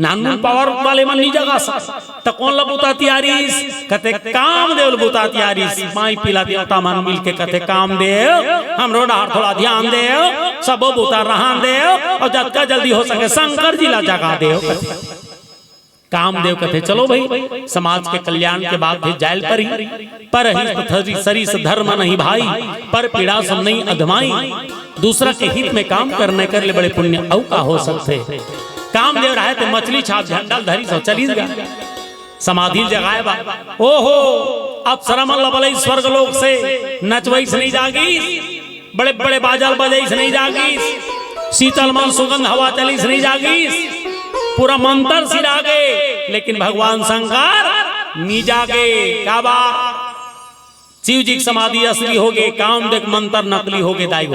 नानमुन पावर वाले मन नी जगा सक। त कोन ल बुता तियारिस? कथे कामदेव ल बुता तियारिस। माई पीला देवता मन मिल के कथे, कामदेव, हमरो डाहर थोड़ा ध्यान देव, सबो बुता रहन देव, अउ जतका जल्दी हो सके शंकर जी ला जगा देव। कामदेव कथे, चलो भाई, समाज के कल्याण के बात हे, जायल परी। परहित सरिस धर्म नहीं भाई, पर पीड़ा सम नहीं अधमाई। दूसरा के हित में काम करने कर ले बड़े पुण्य अउ का हो सकथे। कामदेव रहे ते मछली छाप झंडा ल धरिस अउ चलिस गा समाधि ल जगाए बा। ओहो, अप्सरा मन ल बलई स्वर्ग लोक से, नचवइस नहीं जागिस, बड़े बड़े बाजा ल बजइस नहीं जागिस, शीतल मन सुगंध हवा चलिस नहीं जागिस, पूरा मंतर सिरा गे, लेकिन भगवान शंकर नी जागे। का बात? शिव जी के समाधि असली होगे, कामदेव के मंतर नकली होगे दाई हो।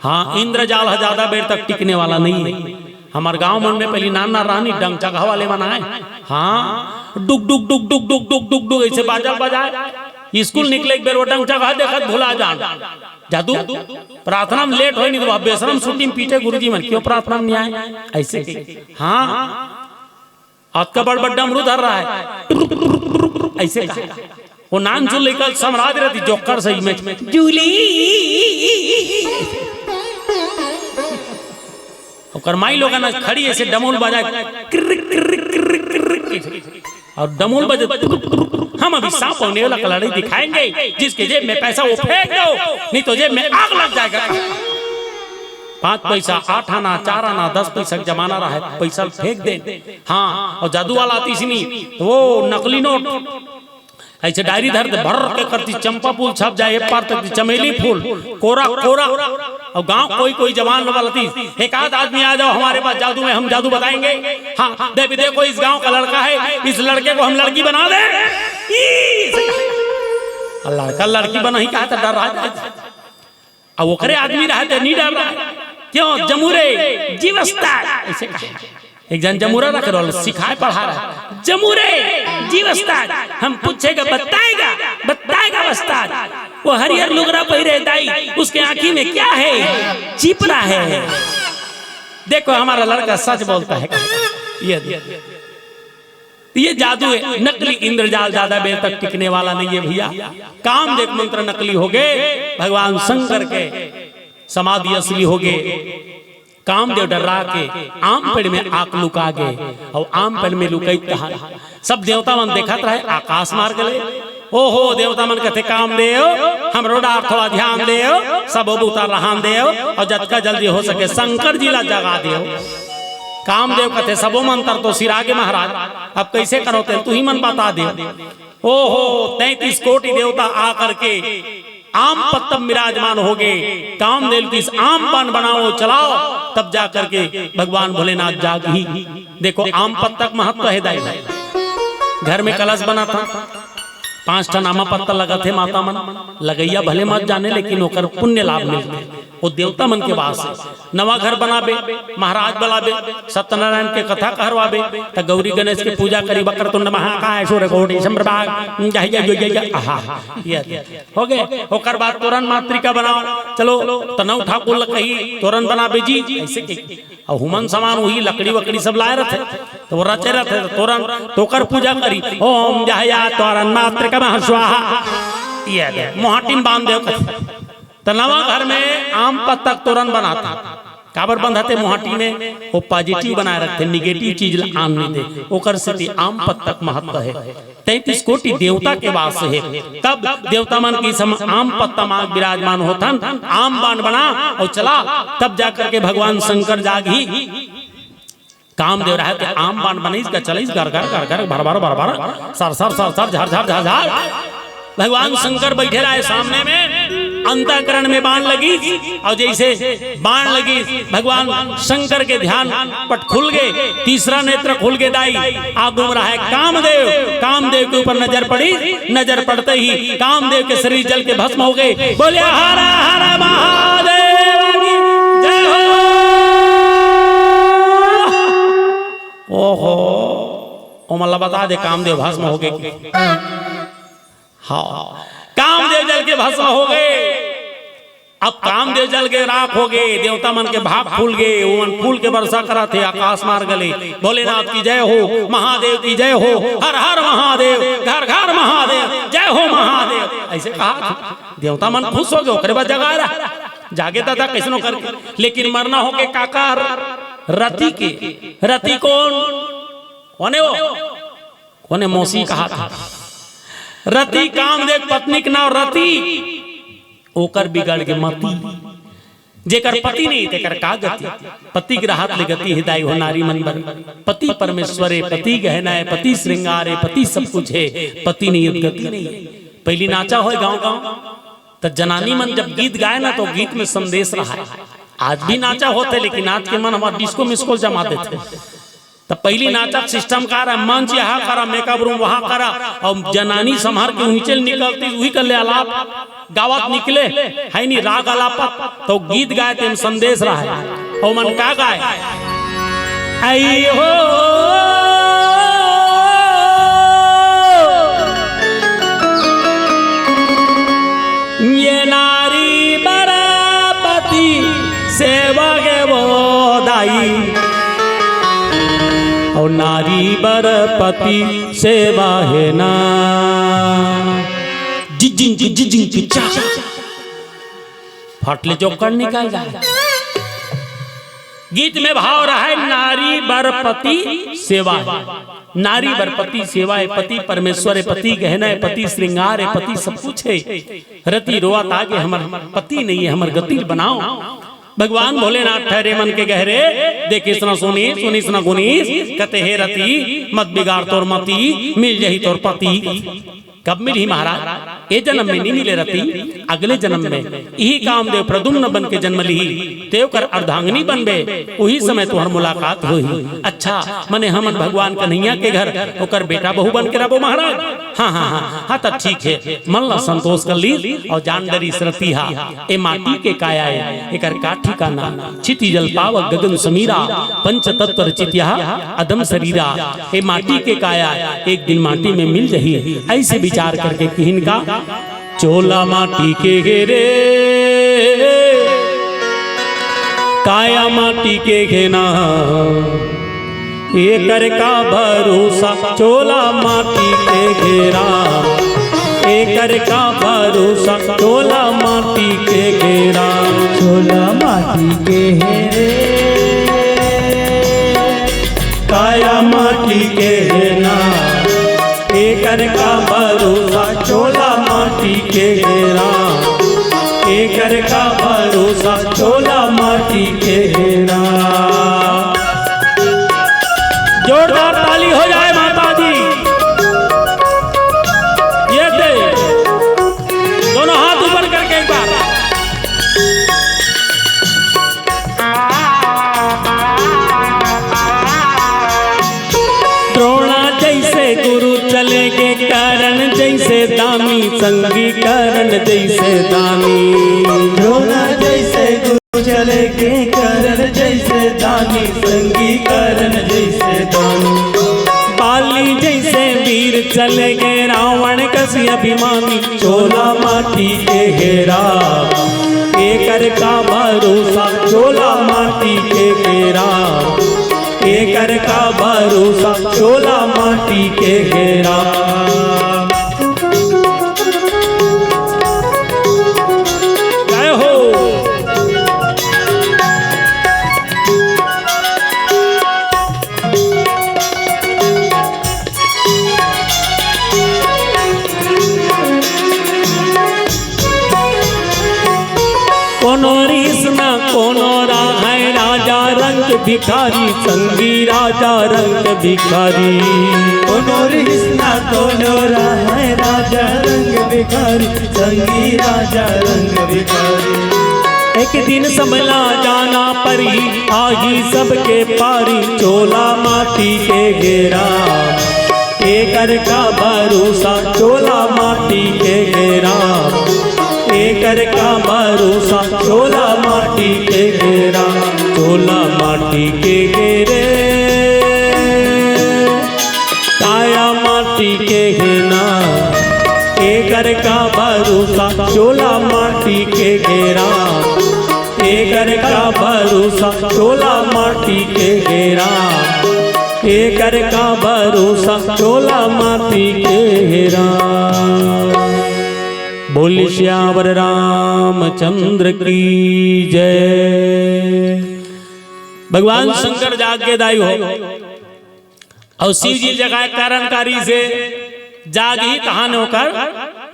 हाँ, इंद्रजाल ह ज्यादा बेर तक टिकने वाला नहीं है। हमर गांव मन में पहिली नान नान रहनी, डंग चगहा वाले मन आए। हाँ, डुक डुक डुक डुक डुक डुक डुक डुक ऐसे बाजा बजाए। स्कूल निकले के बेर वो डंग चगहा देखत भुला जान। जादू, प्रार्थना में लेट होय नहीं तो वह बेशरम छुट्टी में पीटे गुरुजी मन, क्यों प्रार्थना में नहीं आए? ऐसे। हाँ, अतका बड़ बड़ डमरू धर रहा है, ऐसे कहा। वो नान जो लेकर समराज रहती जोकर सही में जूली। ओकर माई लोगन खड़ी ऐसे डमोल बजाए, किर्र, किर्र, किर्र, किर्र, किर्र। और डमोल बजे, हम अभी सांप और नेवला का लड़ाई दिखाएंगे, जिसके जेब में पैसा वो फेंक दो, नहीं तो जेब में आग लग जाएगा। पांच पैसा, आठ आना, चार आना, दस पैसा का जमाना रहा है, पैसा फेंक दे। हाँ, और जादू वाला आती सी नहीं, वो नकली नोट ऐसे डायरी धर दे, भर के करती, चंपा फूल छप जाए, एक पार तक चमेली फूल, कोरा कोरा। और गांव कोई कोई जवान लोग बोलती, एक आध आदमी आ जाओ हमारे पास जादू में, हम जादू बताएंगे। हाँ, देवी देखो, इस गांव का लड़का है, इस लड़के को हम लड़की बना दे। ई, लड़का लड़की बना ही कहा था, डर रहा था। अब ओकरे आदमी रहा तो नहीं डर रहा। क्यों? जमूरे, जीवस्तार, ऐसे कहा। एक जन जमूरा रख रहा, सिखाए पढ़ा रहा। जमूरे, जीवस्तार, हम पूछेगा बताएगा, बताएगा वस्ताद। वो हरियर लुगरा पहिरे दाई, उसके आंखी में क्या है? चिपरा है। देखो हमारा लड़का सच बोलता है। ये देखो। ये जादू है, नकली इंद्रजाल ज्यादा बेर तक टिकने वाला नहीं है भैया। कामदेव मंत्र नकली होगे, भगवान शंकर के समाधि असली होगे। कामदेव डर्रा के आम पेड़ में आक लुका गे, और आम पेड़ में लुकई कहा सब देवता मन देखत रहे, आकाश मार्ग ले। ओहो, देवता मन कथे, कामदेव, हमरो डार थोड़ा ध्यान देव, सबो बुता रहन देव, और जतका जल्दी हो सके शंकर जी ला जगा देव। कामदेव कथे, सबो मंत्र तो सिरा गे महाराज, अब कैसे करो तेल तू ही मन बता दे। ओहो, तैंतीस कोटि देवता आकर के आम पत्तम विराजमान होगे। कामदेव किस आम पान बनाओ, चलाओ, तब जा करके भगवान भोलेनाथ जागही। देखो, आम पत्ता का महत्व है दाई। घर में कलश बना था, पांच ठन आमा पत्ता लगा थे माता मन, लगैया भले मत जाने, लेकिन ओकर पुण्य लाभ मिलथे। वो देवता मन के वास है। नवा घर बनाबे, महाराज बलाबे, सत्यनारायण के कथा कहरवाबे, त गौरी गणेश के पूजा करी, वक्रतुंड महाकाय सूर्यकोटि समप्रभा, जय जय जय जय जय, आहा, ये हो गए। ओकर बाद तोरण मातृका बनाओ, चलो, त नौ ठाकुर ल कही तोरण बनाबे जी, ऐसे कही। और हुमन समान वही लकड़ी वकड़ी सब लाए रहते, तो वो रचे रहते, तो तोरण, तोकर पूजा करी, ओम जहया तोरण मातृका महा स्वाहा, ये दे, मोहाटिन बांध देव कथे। त नवा घर में आम पत्ता के तोरण बनाथे। काबर बंधाथे मोहाटी में? वो पॉजिटिव बनाए रखथे, निगेटिव चीज ला आन नहीं दे। ओकर सेती आम पत्ता के महत्व है। तैंतीस कोटि देवता के वास है। तब देवता मन के सम आम पत्ता मा विराजमान होथन, आम बान बना और चला, तब जा करके भगवान शंकर जागही। कामदेव रहे ते आम बाण बनइस, का चलइस, घर घर घर घर, भर भर भर भर, सर सर सर सर, झर झर झर झर। भगवान शंकर बइठे रहे सामने में, अंतःकरण में बाण लगिस, अउ जइसे बाण लगिस, भगवान शंकर के ध्यान पट खुल गे, तीसरा नेत्र खुल गे दाई, आगू म रहे कामदेव, कामदेव के ऊपर नजर पड़ी, नजर पड़ते ही कामदेव के शरीर जल के भस्म हो गे। बोले हर हर महादेव की जय हो। ओहो, ओमन ला बता दे कामदेव भस्म हो गे। हाँ, कामदेव जल के भस्म हो गे। अब कामदेव जल के राख हो गे, देवता मन के भाग फूल गे, ओमन फूल के वर्षा करत हे आकाश मार्ग ले। भोलेनाथ की जय हो, महादेव की जय हो, हर हर महादेव, घर घर महादेव, जय हो महादेव, अइसे कहा। देवता मन खुश हो गे, ओकरे बाद जगाए रहा, जागे दादा कइसनो करके, लेकिन मरना हो गे काकर, रति के। रति कोन? कोने वो? कोने मौसी कहा था? रति, कामदेव पत्नी के नाव रति, ओकर बिगड़ गे मति। जेकर पति नहीं, तेकर का गति? पति के रहत ले गति हे दाई हो नारी मन बर। पति परमेश्वर हे, पति गहना हे, पति श्रृंगार हे, पति सब कुछ हे। पति नहीं हे त गति नहीं हे। पहिली नाचा होय गांव गांव, त जनानी मन जब गीत गाय ना, त गीत में संदेश रहय। आज भी नाचा होथे, लेकिन आज के मन हमर डिस्को मिस्को जमा देथे। त पहिली नाचा के सिस्टम का रहय, मंच यहाँ करा, मेकअप रूम वहाँ करा, अउ जनानी संभार के उहींचे ले निकलतिस, उही कर ले अलाप गावत निकले, हे नी, राग अलापत, त गीत गाय तेम संदेश रहय। ओमन का गाय? आई हो ये नारी बर पति सेवा हे वो दाई, अउ नारी बर पति सेवा हे ना। जिजिंग जिजिंग चा, फट ले जोकर निकल जाय। गीत में भाव रहय नारी बर पति सेवा हे। नारी बर पति सेवा हे, पति परमेश्वर हे, पति गहना हे, पति श्रृंगार हे, पति सब कुछ हे। रति रोवत आगे हमर पति नहीं हे, हमर गति बनाव। भगवान भोलेनाथ ठहरे मन के गहरे, देखे सना सोनी, सोनी सना गुनीस, कथे हे रति, मत बिगाड़ तोर मति, मिल जही तोर पति। कब मिलही महाराज? ए जनम में नहीं मिले रति, अगले जनम में। इही कामदेव प्रद्युम्न बन के जनम लिही, तें ओकर अर्धांगिनी बनबे, उही समय तुंहर मुलाकात होही। अच्छा, मने हमन भगवान कन्हैया के घर ओकर बेटा बहू बन के रहबो महाराज? हाँ, हाँ, हाँ, हाँ, त ठीक हे। मन ला संतोष कर लीस अउ जान डरिस रति हा। ए माटी के काया ए, एकर का ठिकाना? क्षिति जल पावक गगन समीरा, पंच तत्व रचित यह अदम शरीरा। ए माटी के काया एक दिन माटी में मिल जही, अइसे विचार करके किहिन का, चोला माटी के हे रे, काया माटी के हे ना, एकर का भरोसा, चोला माटी के हे रा, एकर का भरोसा, चोला माटी के हे रा। चोला माटी के हे रे, काया माटी के हे ना, एकर का भरोसा, चोला माटी के हे रा, एकर का भरोसा, चोला माटी के हे रा। जोरदार ताली हो जाए माता दी। ये दे, दोनों हाथ ऊपर करके एक बार। द्रोणा जइसे गुरु चले गे, कर्ण जइसे दानी, संगी कर्ण जइसे दानी। द्रोणा जइसे गुरु चले गे, कर्ण जइसे दानी, संगी कर्ण जइसे दानी। बाली जइसे वीर चले गे, रावण कस अभिमानी। चोला माटी के हे रा, एकर का भरोसा, चोला माटी के हे रा, एकर का भरोसा, चोला माटी के हे रा। जय हो। कोनो रीस ना कोनो राहै, राजा रंग भिखारी, संगी राजा रंग भिखारी। कोनो रिश्ता तोलो रहय राजा रंग भिखारी, संगी राजा रंग भिखारी। एक दिन समला जाना परही, आही सबके पारी, चोला माटी के घेरा। एकर का भरोसा, चोला माटी के घेरा। एकर का भरोसा, चोला माटी के घेरा। चोला माटी के घेरे, काया माटी के घेरा। एकर का भरोसा, चोला माटी के घेरा। एकर का भरोसा, चोला माटी के घेरा। एकर का भरोसा, चोला माटी के घेरा। बोल सियावर रामचंद्र की जय। भगवान शंकर जाग के दाई हो, अउ शिव जी जगाए कारण कारी से जागही तहाने ओकर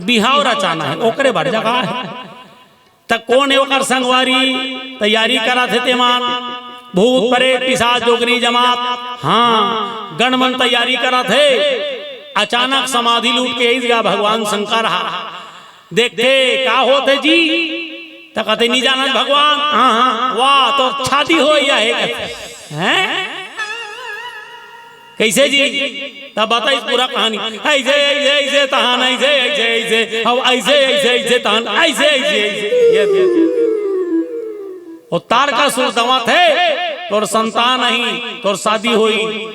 बिहाव रचाना हे, ओकरे बर जगाए हे। त कोन हे ओकर संगवारी? तैयारी करत हे तेमन, भूत, प्रेत, पिशाच, जोगनी, जमात, हाँ, गण मन तैयारी करत हे। अचानक समाधि लूट के अइस गा भगवान शंकर हा। देखथे, "का होत हे जी?" त कथे, "नी जानत भगवान?" "हाँ, हाँ।" "वाह, तोर छादी होय हे," कथे। "हैं? कइसे जी?" तब बताइस पूरा कहानी, "अइसे, अइसे, अइसे तहान, अइसे, अइसे, अइसे, अब अइसे, अइसे, अइसे तहान, अइसे, अइसे, अइसे।" ये, ये, ये। ओ तारकासुर दवाथे, "तोर संतान नहीं, तोर शादी होई।"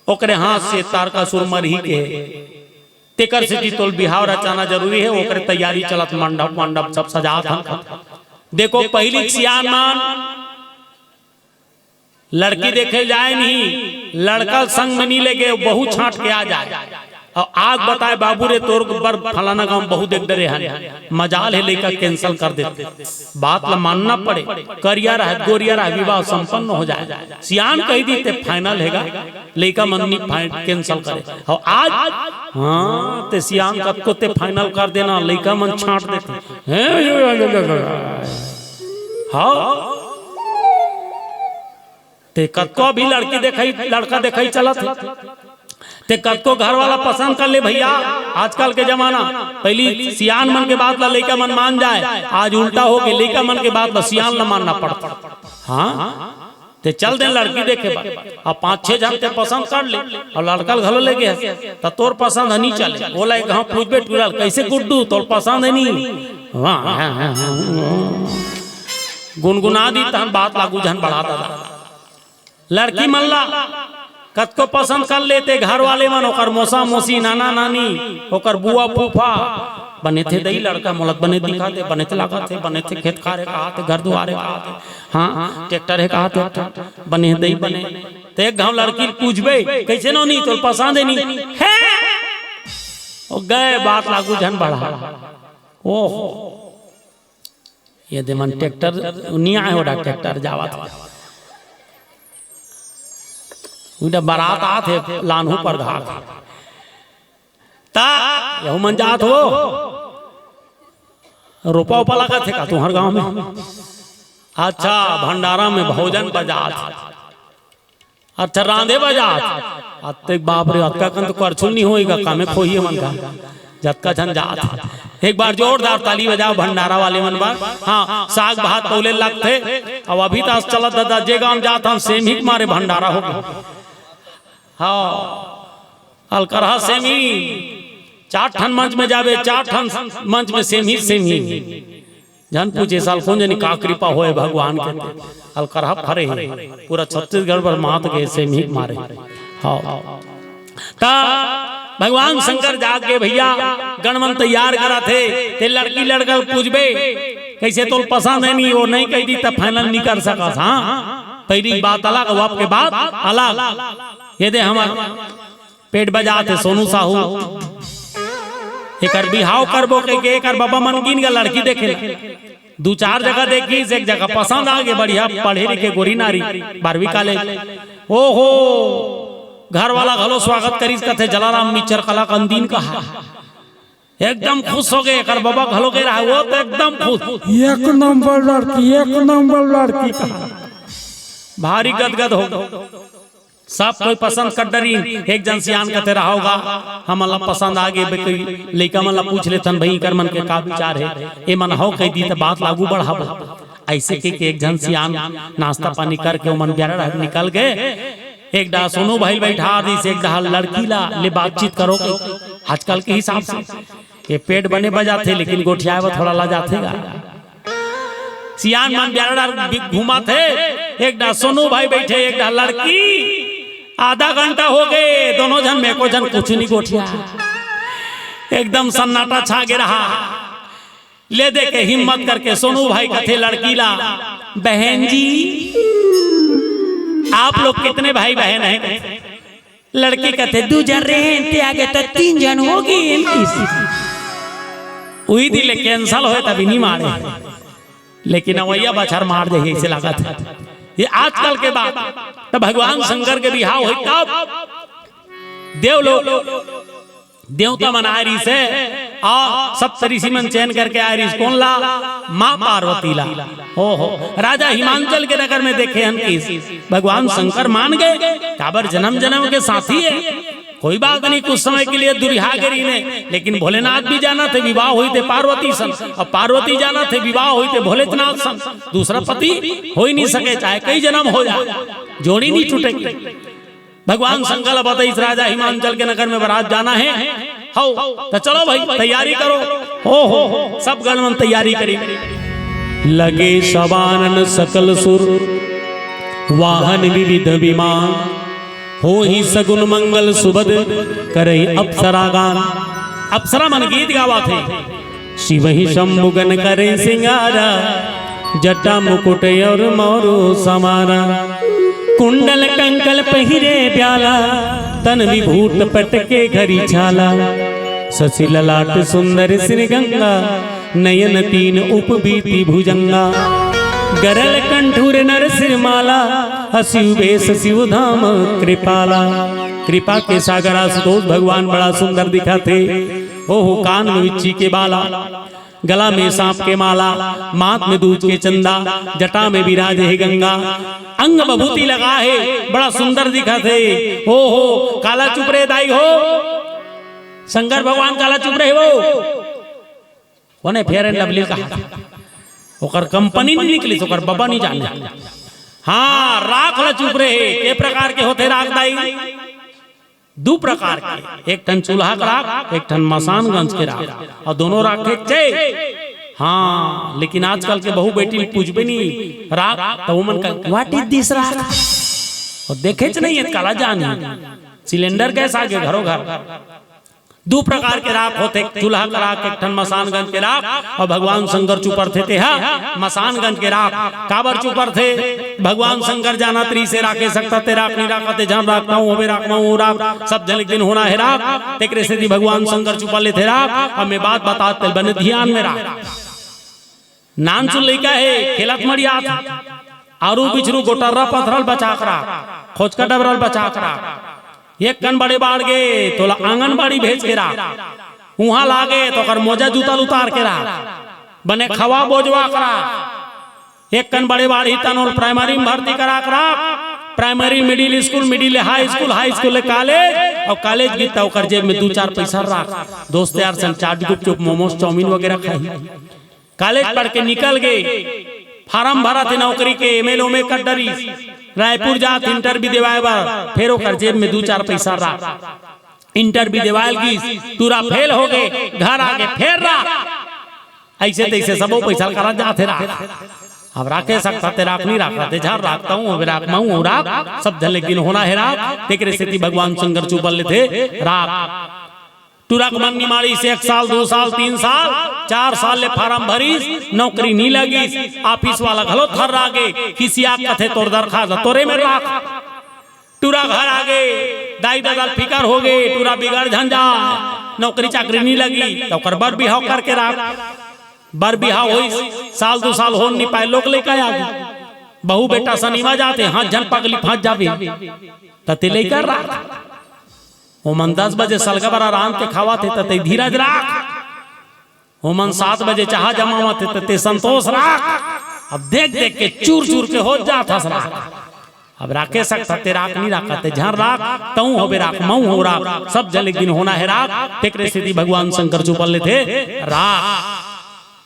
ओकरे हाथ से तारकासुर मरही के। तेकर सेती तोल बिहाव रचाना जरूरी हे, ओकरे तैयारी चलत, मंडप, मंडप सब सजात हन। देखो, पहिली सियान मन लड़की देखे जाए नहीं, लड़का संग में नहीं लेके, बहू छांट के आ जाए। अउ आके बताए, "बाबू रे, तोर बर फलाना गांव बहुत देख डरे हन, मजाल हे, लइका cancel कर देते।" बात ला मानना पड़े, करिया रहे, गोरिया रहे, विवाह संपन्न हो जाए। सियान कहि दी ते final हे गा, लइका मन नी फाइ-, cancel करे। अउ आज, हाँ, ते सियान कतको ते final कर देना, लइका मन छांट देथे। हैं? हाँ। ते कतको भी लड़की देखई, लड़का देखई चलत हे। ते कतको घर वाला पसंद कर ले भइया, आजकल के जमाना, पहिली सियान मन के बात ला लइका मन मान जाए, आज उल्टा हो के लइका मन के बात ला सियान ला मानना पड़थे। हाँ, ते चल दे लड़की देखे बर, अउ पांच छह झन ते पसंद कर ले, अउ लड़का ल घलो लेगे हस, त तोर पसंद ह नी चले। ओला एक घांव पूछबे टूरा ल, "कइसे गुड्डू, तोर पसंद हे नी?" वाह, गुनगुना दी तहन बात ला आगू झन बढ़ा ददा। लड़की मन ला कतको पसंद कर लेते घर वाले मन, ओकर मौसा मौसी, नाना नानी, ओकर बुआ फूफा, "बने थे दई लड़का, मोला बने दिखाते, बने थे लागत हे, बने थे खेत खार हे कहाथे, घर दुआर हे कहाथे, हाँ, tractor हे कहाथे, बने दई बने।" ते एक घांव लड़की ल पूछबे, "कइसे नोनी, तोर पसंद हे नी?" हे, ओ गए, बात ला आगू झन बढ़ा। ओहो, ये दे मन tractor नी आए, ओडा tractor जावत हे। उडा बरात आत हे, लानहू पर घाट। ता, यहू मन जात हो? रोपा ओपा लागत हे का तुंहर गांव में? अच्छा, भंडारा में भोजन बजात हे। अच्छा, रांधे बजात। अतेक बाप रे, अतका कन तो करछुल नहीं होई गा, कमे खोही मन का। जतका झन जात। एक बार जोरदार ताली बजाओ भंडारा वाले मन बर। हाँ, साग भात तौले लगथे। अब अभी तास चलत ददा, जे गांव जात हन, सेमी के मारे भंडारा हो गे। हाँ, अलकरहा सेमी। चार ठन मंच में जाबे, चार ठन मंच में सेमी, सेमी। झन पूछे साल कोन जनी का कृपा होय भगवान के, अलकरहा फरे हे, पूरा छत्तीसगढ़ बर मात गे सेमी के मारे। हाँ। ता भगवान शंकर जाग गे भइया, गण मन तैयार करत हे, ते लड़की लड़का ल पूछबे, कइसे तोल पसंद हे नी, ओ नहीं कहि दी त final नहीं कर सकस। हाँ, पहिली बात अलग, अब आपके बात अलग। ये दे हमर पेट बजात हे सोनू साहू। एकर बिहाव करबो कहिके एकर बबा मन गिन गे लड़की देखे ला। दू चार जगह देखिस, एक जगह पसंद आ गे, बढ़िया पढ़े लिखे गोरी नारी, बारहवीं college। ओहो, घर वाला घलो स्वागत करिस, कथे जलाराम मिचर कला कंदीन कहा। एकदम खुश हो गे, एकर बबा घलो गे रहा, वो तो एकदम खुश। एक नंबर लड़की, एक नंबर लड़की कहा। भारी गदगद हो। सब कोई पसंद कर डरिन। एक झन सियान कथे, "रहा होगा, हमन ला पसंद आ गे।" बे, कोई लइका मन ला पूछ लेथन, "भाई, इकर मन के का विचार हे, ए मन हव कहि दी त बात लागू बढ़ाबो।" अइसे कहिके एक झन सियान नाश्ता पानी करके ओमन बेरा डहर निकल गे। एक डहर सोनू भाई बइठा दिस, एक डहर लड़की ला ले बातचीत करो। आजकल के हिसाब से ये पेट बने बजाथे, लेकिन गोठियाए बर थोड़ा लजाथे गा। सियान मन बेरा डहर घूमत हे, एक डहर सोनू भाई बइठे, एक डहर लड़की। आधा घंटा हो गे, दोनों झन में एको झन कुछु नइ गोठिया। एकदम सन्नाटा छा गे रहा। ले दे के हिम्मत करके सोनू भाई कथे लड़की ला, "बहन जी, आप लोग कितने भाई बहन हैं?" लड़की कथे, "दू झन रहेन, ते आगे त तीन झन हो गेन।" उही दिन ले cancel होय, तभी नइ मारे, लेकिन अवइया बछर मार जाही, अइसे लागत हे। ये आजकल के बात, त भगवान शंकर के बिहाव होय तब देव लोग देवता मन आय रिहिस हे, अउ सप्तऋषि मन चयन करके आय रिहिस। कोन ला? माँ पार्वती ला। ओहो, राजा हिमांचल के नगर में देखे हन कि भगवान शंकर मान गे, काबर जनम जनम के साथी हे। कोई बात नहीं, कुछ समय के लिए दुरिहा गे रहिन हे, लेकिन भोलेनाथ भी जानथे विवाह होही ते पार्वती सन, अउ पार्वती जानथे विवाह होही ते भोलेनाथ सन। दूसरा पति हो ही नहीं सके, चाहे कई जन्म हो जाए, जोड़ी नहीं टूटेगी। भगवान शंकर ला बताइस, "राजा हिमांचल के नगर में बरात जाना हे।" "हव, त चलो भाई, तैयारी करो।" हो, हो, हो, सब गण मन तैयारी करिन। लगे सवानन सकल सुर, वाहन विविध विमान, होही सगुन मंगल सुभद, करही अप्सरा गान। अप्सरा मन गीत गावत हे। शिवहि शंभु गन करै सिंगारा, जटा मुकुट अउर मौरु समारा। कुंडल कंकल पहिरे ब्याला, तन विभूत पटके घरी छाला। शशि ललाट सुंदर श्री गंगा, नयन तीन उपबीति भुजंगा। गरल कंठूर नर सिर माला, असिव बेस सिव धाम कृपाला। कृपा के सागर आशुतोष भगवान बड़ा सुंदर दिखत हे। ओहो, कान में बिच्छी के बाला, गला में सांप के माला, माथ में दूज के चंदा, जटा में विराजे हे गंगा, अंग बभूति लगा हे, बड़ा सुंदर दिखत हे। ओहो, काला चुप रे दाई हो, शंकर भगवान काला चुप रहे वो। कोने Fair and Lovely कहा? ओकर कंपनी नइ निकलिस, ओकर बबा नइ जाने। हाँ, राख ला चुप रहे। के प्रकार के होथे राख दाई? दू प्रकार के, एक ठन चूल्हा के राख, एक ठन मसानगंज के राख, अउ दोनों राख के चे। हाँ, लेकिन आजकल के बहू बेटी ल पूछबे नहीं राख, त ओमन का, "What is this राख?" अउ देखेच नहीं हे, काला जानी। सिलेंडर गैस आगे घरो घर। दू प्रकार के राख होथे, चूल्हा के राख, एक ठन मसानगंज के राख, अउ भगवान शंकर चुपरथे तेहा मसानगंज के राख। काबर चुपरथे? भगवान शंकर जानत रिहिसे राखे सकत हे, राख नइ राखत हे, झन राख, महूं होबे राख, महूं राख, सब झन एक दिन होना हे राख। तेकरे सेती भगवान शंकर चुपर लेथे राख। अब मैं बात बतात तेल बने धियान में राख। नानचुन लइका हे, खेलत मड़ियात, आरू बिछरू गोटर्रा पथरल बचाक राख, खोचका डबरल बचाक राख। एक कन बड़े बाढ़ गे, तोला आंगनबाड़ी भेज के राख। उहाँ लागे त ओकर मोजा जूता ल उतार के राख, बने खवा बोजवा के राख। एक कन बड़े बाढ़ही तन ओला प्राइमरी में भर्ती करा के राख, प्राइमरी, मिडिल स्कूल, मिडिल ले हाई स्कूल, हाई स्कूल ले कॉलेज, अउ कॉलेज गिस त ओकर जेब में दू चार पैसा राख। दोस्त यार संग चाट, गुपचुप, मोमोज, चाउमीन वगैरह खाही। कॉलेज पढ़ के निकल गे, फारम भरत हे नौकरी के, एमएलए में कर डरिस, रायपुर जात इंटरव्यू देवाय बर, फेर ओकर जेब में दू चार पैसा राख। इंटरव्यू देवाय ल गिस, टूरा फेल हो गे, घर आगे फेर राख। अइसे तइसे सबो पैसा ल करा जात हे राख। अब राखे सकत हे राख, नइ राखत हे झन राख, तहूं होबे राख, महूं हों राख, सब झन ल एक दिन होना हे राख। तेकरे सेती भगवान शंकर चुपर लेथे राख। टूरा के मन नइ मानिस, एक साल, दू साल, तीन साल, चार साल ले फारम भरिस, नौकरी नइ लगिस। ऑफिस वाला घलो थर्रा गे, खिसिया के कथे, "तोर दरखास्त तोरे में राख।" टूरा घर आगे, दाई ददा ल फिकर हो गे, टूरा बिगड़ झन जा, नौकरी चाकरी नइ लगी, त ओकर बर बिहाव करके राख। बर बिहाव होइस, साल दू साल होन नइ पाय, लोग लइका आगे। बहू बेटा सनिमा जाथे, हाथ झन पगली फंस जाबे, त ते लइका राख। ओमन दस बजे सलगा बरा रांध के खावत हे, त ते धीरज राख। ओमन सात बजे चाहा जमावत हे, त ते संतोष राख। अब देख देख के चूर चूर के हो जात हस राख। अब राखे सकत हस ते राख, नइ राखत हस ते झन राख, तहूं होबे राख, महूं हों राख, सब झन ल एक दिन होना हे राख। तेकरे सेती भगवान शंकर चुपल लेथे राख,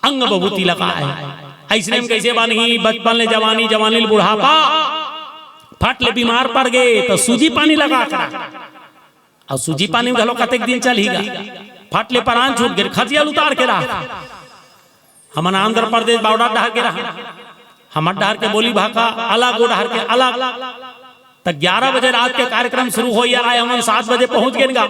अंग बभूति लगाय। अइसने म कइसे बनही, बचपन ले जवानी, जवानी ले बुढ़ापा, फट ले बीमार पर गे त सूजी पानी लगा के राख। अउ सूजी पानी म घलो कतेक दिन चलही गा, फट ले परान छूट गे, खसिया ल उतार के राख। हमन आंध्र प्रदेश बॉर्डर डहर के रहन, हमर डहर के बोली भाखा अलग, ओ डहर के अलग। त ग्यारह बजे रात के कार्यक्रम शुरू होय रहय, हमन सात बजे पहुंच गेन गा।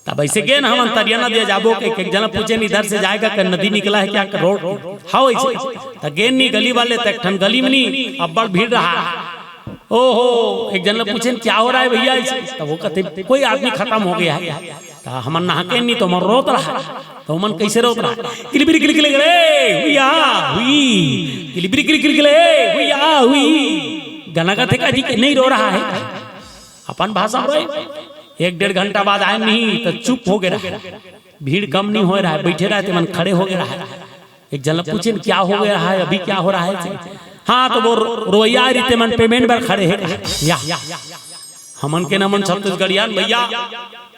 तब अइसे गेन हमन तरिया नदिया जाबो के, एक झन ल पूछेन, इधर से जाएगा क्या, नदी निकला है क्या रोड? हव अइसे। त गेन नी गली वाले, त एक ठन गली म नी, अब्बड़ भीड़ रहय। ओहो, एक झन ल पूछेन, क्या हो रहा है भैया अइसे? त ओ कथे, कोई आदमी खतम हो गया है। त हमन नहाकेन नी, त हमन रोत रहय। त ओमन कइसे रोत रहय? किलबिरी किलकिल गले, हुइया, हुई। किलबिरी किलकिल गले, हुइया, हुई। गाना गाथे का जी के नइ रो रहा है। अपन भाषा म रोय। एक डेढ़ घंटा बाद आय नी, त चुप हो गे रहय। भीड़ कम नइ होय रहय, बइठे रहय, तेमन खड़े हो गे रहय। एक झन ल पूछेन, क्या हो गया है, अभी क्या हो रहा है? हाँ, त ओ रो-, रोवइया आय रहिथे, मन payment बर खड़े हे। या, हमन के न मन छत्तीसगढ़िया न भैया,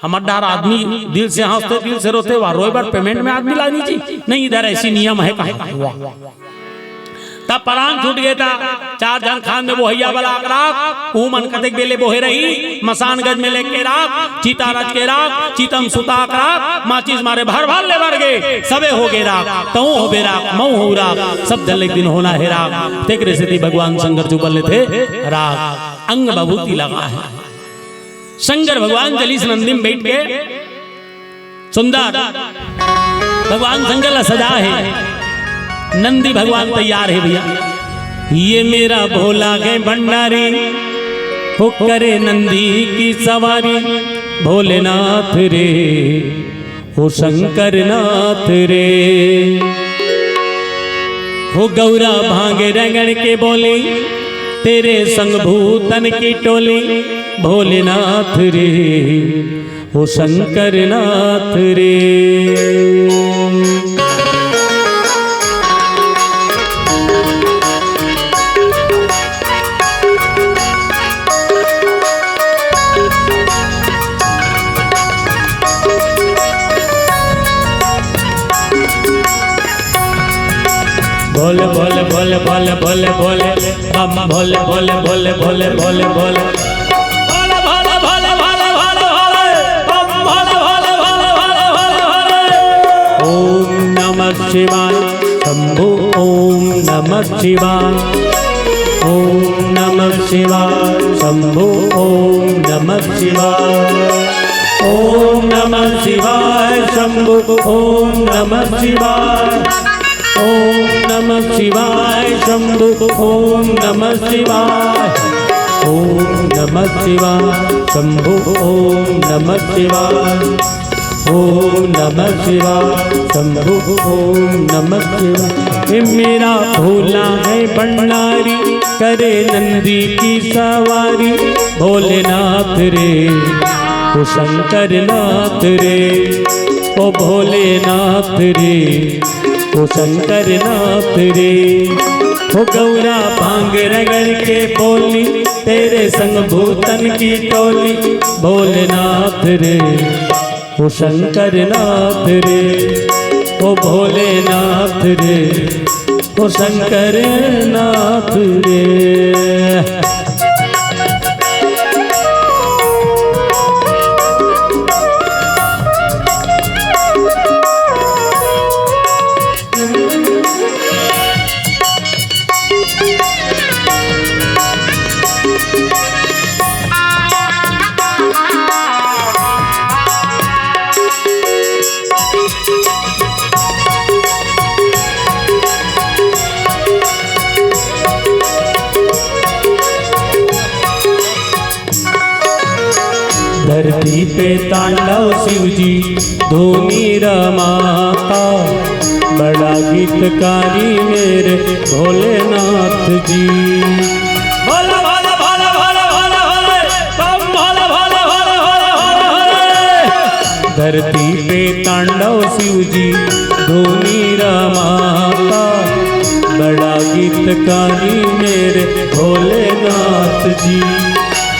हमर डहर आदमी दिल से हंसथे, दिल से रोथे, वा रोय बर payment म आदमी लानी जी? नहीं, इधर ऐसी नियम है कहा। वाह। त परान छूट गे, त चार झन खांद म बोहइया बला के राख, उमन कतेक बेले बोहे रही, मसान गज म लेके राख, चिता रच के राख, चिता म सुता के राख, माचिस मारे भर भर ले बर गे, सबे हो गे राख, तहूं होबे राख, महूं हों राख, सब झन ल एक दिन होना हे राख। तेकरे सेती भगवान शंकर चुपल लेथे राख, अंग बभूति लगाय। शंकर भगवान चलिस नंदी म बइठ के, सुंदर भगवान शंकर ला सजा हे, नंदी भगवान तैयार हे भैया। ये मेरा भोला है भंडारी, हो करे नंदी की सवारी, भोलेनाथ रे, ओ शंकर नाथ रे। हो गौरा भांग रगड़ के बोली, तेरे संग भूतन की टोली, भोलेनाथ रे, ओ शंकर नाथ रे। भोले भोले भोले भोले भोले भोले, बम भोले भोले भोले भोले भोले भोले। भोले भोले भोले भोले भोले भोले, बम भोले भोले भोले भोले भोले भोले। ओम नमः शिवाय शंभु, ओम नमः शिवाय। ओम नमः शिवाय शंभु, ओम नमः शिवाय। ओम नमः शिवाय शंभु, ओम नमः शिवाय। ओम नमः शिवाय शंभु, ओम नमः शिवाय। ओम नमः शिवाय शंभु, ओम नमः शिवाय। ओम नमः शिवाय शंभु, ओम नमः शिवाय। हे मेरा भोला है भंडारी, करे नंदी की सवारी, भोलेनाथ रे, ओ शंकर नाथ रे, ओ भोलेनाथ रे, ओ शंकर नाथ रे। ओ गौरा भांग रगड़ के बोली, तेरे संग भूतन की टोली, भोलेनाथ रे, ओ शंकर नाथ रे, ओ भोलेनाथ रे, ओ शंकर नाथ रे। धरती पे तांडव शिव जी धूनी रमाता, बड़ा गीतकारी मेरे भोलेनाथ जी। भोले, भोले, भोले, भोले, भोले, भोले, बम भोले, भोले, भोले, भोले, भोले, भोले। धरती पे तांडव शिव जी धूनी रमाता, बड़ा गीत कारी मेरे भोलेनाथ जी।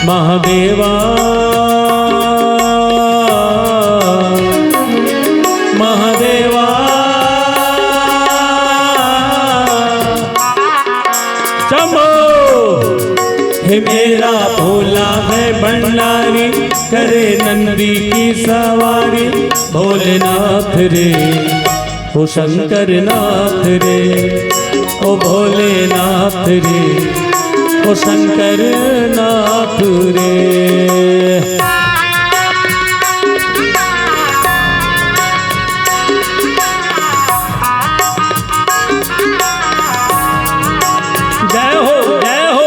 महादेवा, महादेवा, शंभो। हे मेरा भोला है भंडारी, करे नंदी की सवारी, भोलेनाथ रे, ओ शंकर नाथ रे, ओ भोलेनाथ रे, ओ शंकर नाथ रे। जय हो, जय हो।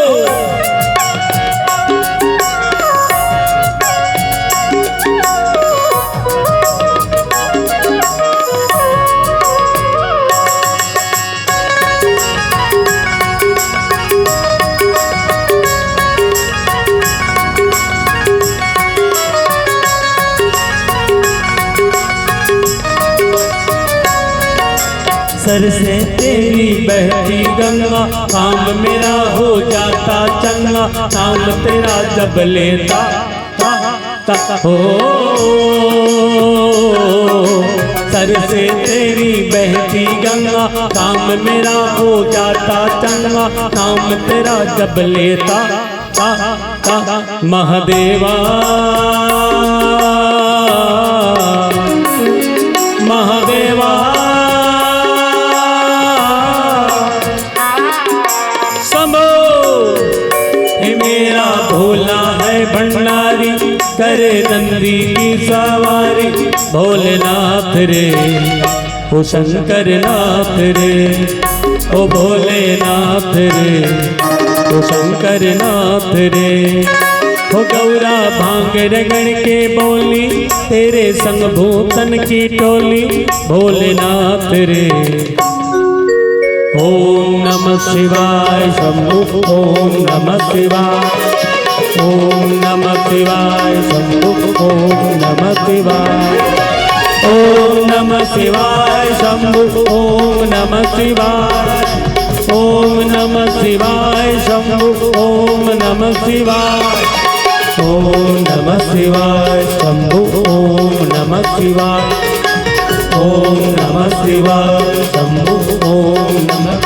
सर से तेरी बहती गंगा, काम मेरा हो जाता चंगा, नाम तेरा जब लेता। हो, सर से तेरी बहती गंगा, काम मेरा हो जाता चंगा, नाम तेरा जब लेता। महादेवा, महादेवा, शंभो। हे मेरा भोला है भंडारी, करे नंदी की सवारी, भोलेनाथ रे, ओ शंकर नाथ रे, ओ भोलेनाथ रे, ओ शंकर नाथ रे। हो गौरा भांग रगड़ के बोली, तेरे संग भूतन की टोली, भोलेनाथ रे। ओम नमः शिवाय शंभु, ओम नमः शिवाय, ओम नमः शिवाय शंभु, ओम नमः शिवाय, ओम नमः शिवाय शंभु, ओम नमः शिवाय, ओम नमः शिवाय शंभु, ओम नमः शिवाय, ओम नमः शिवाय शंभु, ओम नमः शिवाय, ओम नमः शिवाय शंभु, ओम नमः।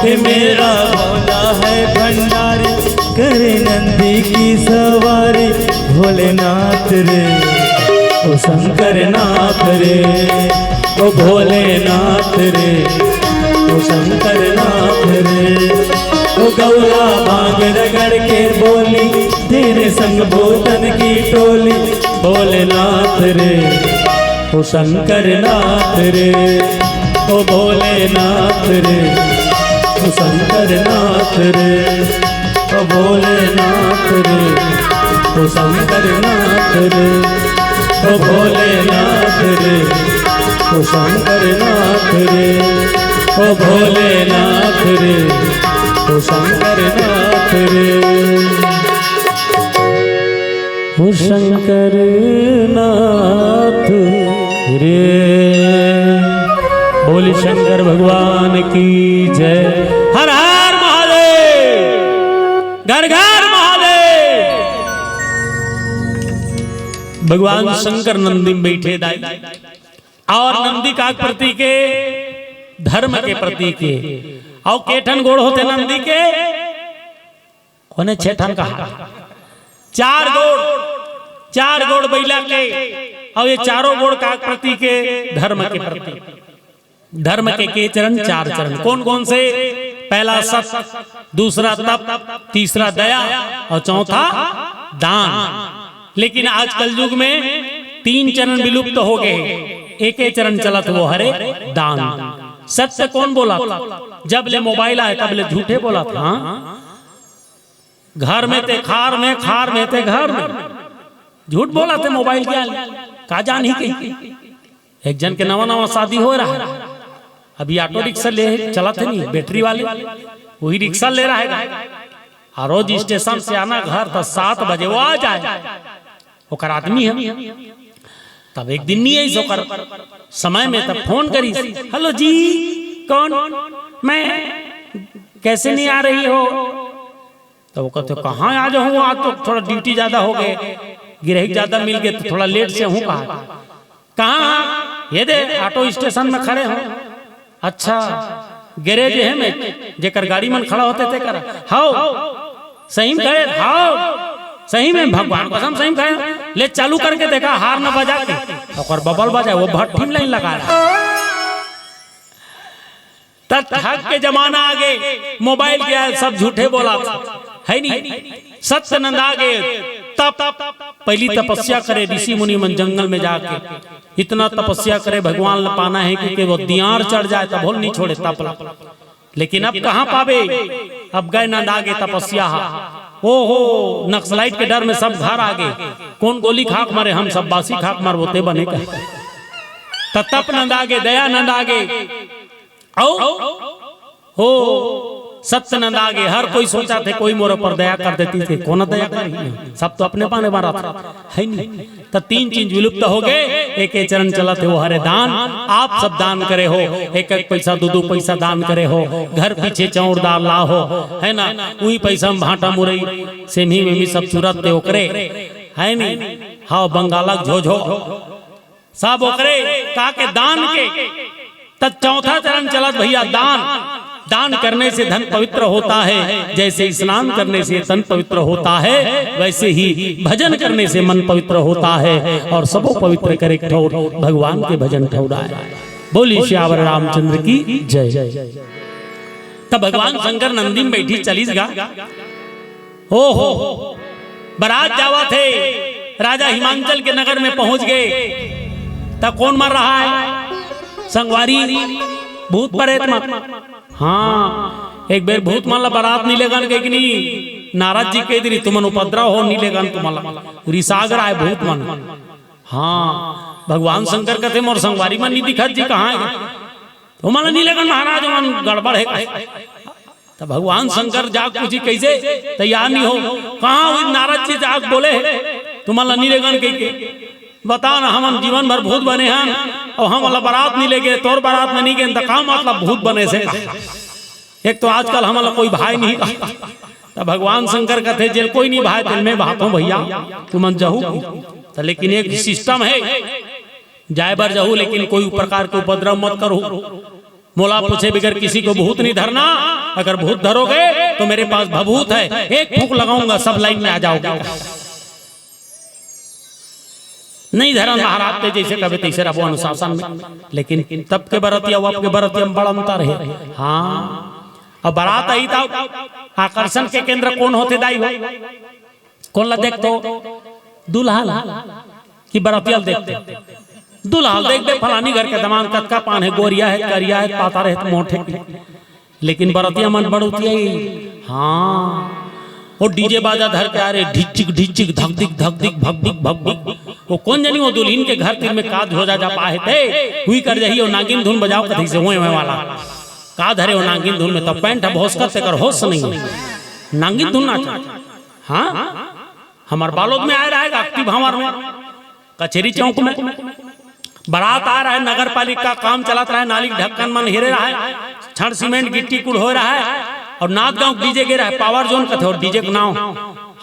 हे मेरा भोला है भंडारी, करे नंदी की सवारी, भोलेनाथ रे, ओ शंकर नाथ रे, ओ भोलेनाथ रे, ओ शंकर नाथ रे। ओ गौरा भांग रगड़ के बोली, तेरे संग भूतन की टोली, भोलेनाथ रे, ओ शंकर नाथ रे, ओ भोलेनाथ रे, ओ शंकर नाथ रे, ओ भोलेनाथ रे, ओ शंकर नाथ रे, ओ भोलेनाथ रे, ओ शंकर नाथ रे, ओ भोलेनाथ रे, ओ शंकर नाथ रे। हो शंकर नाथ रे। बोल शंकर भगवान की जय। हर हर महादेव, घर घर महादेव। भगवान शंकर नंदी में बैठे दाई, और नंदी का प्रतीक है, धर्म के प्रतीक है। और केठन गोड़ होते नंदी के, ओने छे ठन कहा, चार गोड़, चार गोड़ बैला के, अउ ये चारों गोड़ का प्रतीक है? धर्म के प्रतीक। धर्म के के चरण? चार चरण। कौन कौन से? पहला सत, दूसरा तप, तीसरा दया और चौथा दान। लेकिन आज कलयुग में तीन चरण विलुप्त हो गए, एके चरण चलत, वो हरे दान। सत्य कौन बोला था? जब ले मोबाइल आए तब ले झूठे बोला था। हाँ? घर में ते खार में, खार में ते घर में। झूठ बोला थे मोबाइल के आले, का जान ही कहीं। एक जन के नवा नवा शादी हो रहा है, अभी ऑटो रिक्शा ले चला थे नहीं, बैटरी वाले, वही रिक्शा ले रहा है। और रोज स्टेशन से आना घर, तो सात बजे वो आ जाए, ओकर आदमी है। तब एक दिन नहीं आई ओकर समय में, तब फोन करी, "हेलो जी, कौन?" मैं, कैसे नहीं आ रही हो? तो वो कहते, कहाँ आ जाऊँ, आज तो थोड़ा ड्यूटी ज्यादा हो गए, गिराहक ज्यादा मिल गए तो थोड़ा लेट से हूँ। कहा, कहाँ? ये दे, ऑटो स्टेशन में खड़े हो। अच्छा, गैरेज हे में, जेकर गाड़ी मन खड़ा होथे तेकर? हव। सही में कहे? हव। सही में, भगवान कसम, सही में कहे। ले, चालू करके देखा, हार्न बजा के, ओकर बबल बजाय, वो भट्ठी में लाइन लगा रहा। त ठग के जमाना आगे, मोबाइल के आय, सब झूठे बोला, हे नी? सत्य नंदा गे तप, पहली तपस्या करे ऋषि मुनि मन जंगल में जाके, इतना तपस्या करे, भगवान ला पाना हे कि, कि वो दियार चढ़ जाय तभो ल नहीं छोड़े तप ला। लेकिन अब कहाँ पाबे? अब गय नंदा गे तपस्या हा। ओहो, नक्सलाइट के डर में सब घर आ गे। कोन गोली खा के मरे? हम सब बासी खा के मरबो, ते बने का। त तप नंदा गे, दया नंदा गे, अउ हो, सत्य नंदा गे। हर कोई सोचथे कोई मोर ऊपर दया कर देतिस, कोन दया करही? सब तो अपने पाने मारत हे, हे नी? त तीन चीज विलुप्त हो गे। एक ए चलन चलत हे, वो हरे दान। आप सब दान करे हो, एक एक पैसा, दू दू पैसा दान करे हो, घर पीछे चौरदार ला हो, हे ना? उही पैसा में भांटा मुरई सेमी में भी सब चुरत ते ओकरे, हे नी? हव, बंगाला के झोझो, सब ओकरे का के दान के। त चौथा चरण चलत भैया, दान। दान करने से धन पवित्र होता है, जैसे स्नान करने से तन पवित्र होता है, वैसे ही भजन करने से मन पवित्र होता है। और सबो पवित्र करे ठौर भगवान के भजन ठौर आय। बोली सियावर रामचंद्र की जय। तब भगवान शंकर नंदी में बैठी चलिस गा। ओहो, बरात जावत हे, राजा हिमांचल के नगर में पहुंच गे, त कोन मर रहा है? संगवारी, भूत परेत मर। हाँ, एक बेर भूत मन ला बरात नहीं लेगन कहे कि नहीं, नारद जी कह दिस, तुमन उपद्रव हो, नहीं लेगन तुमन ला, रिसाग रहा है भूत मन। हाँ, भगवान शंकर कथे, मोर संगवारी मन नहीं दिखत जी, कहाँ हे? तुमन ला नहीं लेगन महाराज, मन गड़बड़ हे। त भगवान शंकर जाग पूछी, कैसे तैयार नहीं हो? कहाँ हुई? नारद जी जाग बोले, तुमन ला नहीं लेगन कह के। बता ना, हमन जीवन भर भूत बने हन, अउ हमन ला बरात नहीं लेगे, तोर बरात में नहीं गेन, त का मतलब भूत बने से? एक तो आजकल हमन ला कोई भाय नहीं कहा। त भगवान शंकर कथे, जेल कोई नहीं भाय, तेल मैं भाथों भैया, तुमन जहू। त लेकिन एक सिस्टम हे, जाय बर जहू, लेकिन कोई प्रकार के उपद्रव मत करो। मोला पूछे बगैर किसी को भूत नहीं धरना। अगर भूत धरोगे तो मेरे पास भभूत है, एक फूंक लगाऊंगा, सब लाइन में आ जाओगे। नहीं धरन महाराज, ते जैसे कहे तैसे रहो अनुशासन में। लेकिन तब के बरतिया अउ अब के बरतिया में बड़ अंतर हे। हाँ, अब बरात आई त आकर्षण के केंद्र कोन होथे दाई हो? कोन ला देखथो? दूल्हा ला कि बरतिया ला देखथो? दूल्हा ला देखबे, फलानी घर के दमांद कतका पान हे, गोरिया हे, करिया हे, पातर हे, मोट हे। लेकिन बरतिया मन बड़ोतिया ही। हाँ, वो डीजे बाजा धर के आ रहे, ढिचिक ढिचिक, धकधिक धकधिक, भकभिक भकभिक। वो कोन जनी वो दुल्हिन के घर तीर में का ध्वजा जा पाहे ते, हुई कर जही वो नागिन धुन बजाव कथी से, ओए ओए वाला। का धरे वो नागिन धुन में, त पैंट ह भोसकत, तेकर होश नहीं हे। नागिन धुन नाचा। हाँ, हमर बालोद में आय रहा हे, अक्ति भांवर में, कचेरी चौक में बरात आय रहा हे, नगर पालिका काम चलत रहा हे, नाली के ढक्कन मन हेरे रहा हे, छड़ सीमेंट गिट्टी कुल होय रहा हे, अउ नांदगांव के डीजे गे रहा हे, पावर जोन कथे, अउ डीजे के नांव,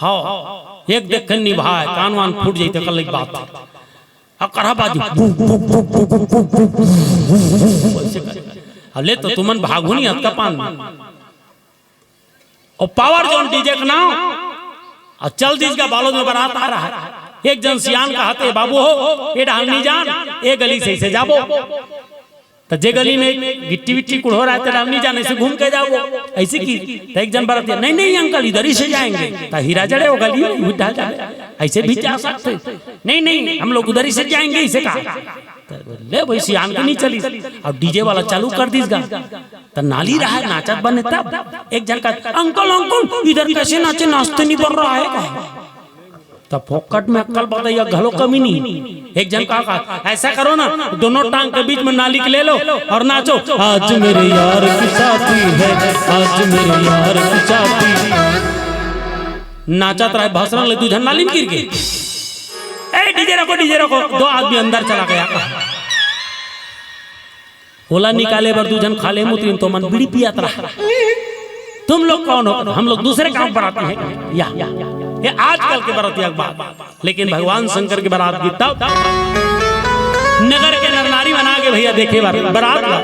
हव, एक देखे नहीं भाय, कान वान फूट जही, तेकर लइक बात। अउ करहा बाजी, बू, बू, बू, अइसे कर। अउ ले तो तुमन भागो नहीं, अतका पान में। अउ पावर जोन डीजे के नांव, अउ चल दिस गा, बालोद में बरात आय रहा हे। एक जन सियान कहाथे, बाबू हो, ए डहर नहीं जान, ए गली से अइसे जाबो। त जे गली में गिट्टी विट्टी कुल होय रहा हे, ते डहर नहीं जान, अइसे घूम के जाबो। अइसे कि त एक जन बरतिया, नहीं नहीं अंकल, इधर ही से जाएंगे। त हीरा जड़े वो गली में, उठा जाए, अइसे भी जा सकथे। नहीं नहीं, हम लोग उधर ही से जाएंगे, अइसे कहा। त ले भाई, सियान के नहीं चलिस। अब डीजे वाला चालू कर दिस गा। त नाली रहा हे, नाचत बने तब। एक जन कहा, अंकल, अंकल, इधर कैसे नाचे, नाचते नहीं बन रहा है का? त फोकट में अक्कल बतैया घलो कमी नहीं। एक जन कहा, कहा, ऐसा करो ना, दोनों टांग के बीच में नाली के ले लो अउ नाचो। आज मेरे यार की शादी है, आज मेरे यार की शादी। नाचत रहे, भसरन ले दू झन नाली में गिर गे। ए, डीजे रखो, डीजे रखो। दो आदमी अंदर चला गया। ओला निकाले बर दू झन खाल्हे मुतरिन तो मन बीड़ी पियत रहा। तुम लोग कौन हो? हम लोग दूसरे गांव बराती हैं। या, या, ये आजकल के बरतिया के बात। लेकिन भगवान शंकर के बरात गे तब नगर के नर नारी मन आगे भैया देखे बर बरात ला।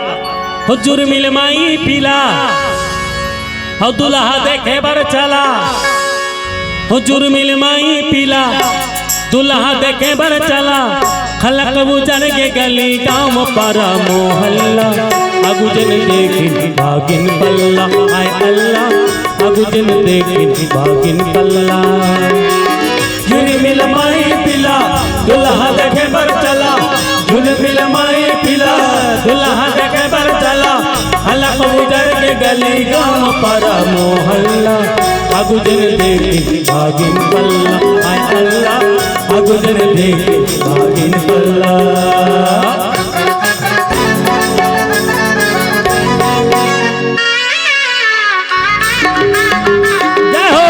हो जुर्मिल माई पीला, हो दुल्हा देखे बर चला। हो जुर्मिल माई पीला, दुल्हा देखे बर चला। खलक उजर के गली गांव पारा मोहल्ला, अगुजन देखिन भागिन पल्ला। आय अल्लाह, अगुजन देखिन भागिन पल्ला। जुर्मिल माई पीला, दुल्हा देखे बर चला। जुर्मिल माई पीला, दुल्हा देखे बर चला। हलक उजर के गली गांव पारा मोहल्ला, अगुजन देखिन भागिन पल्ला। आय अल्लाह, अगुजन देखिन भागिन पल्ला। जय हो।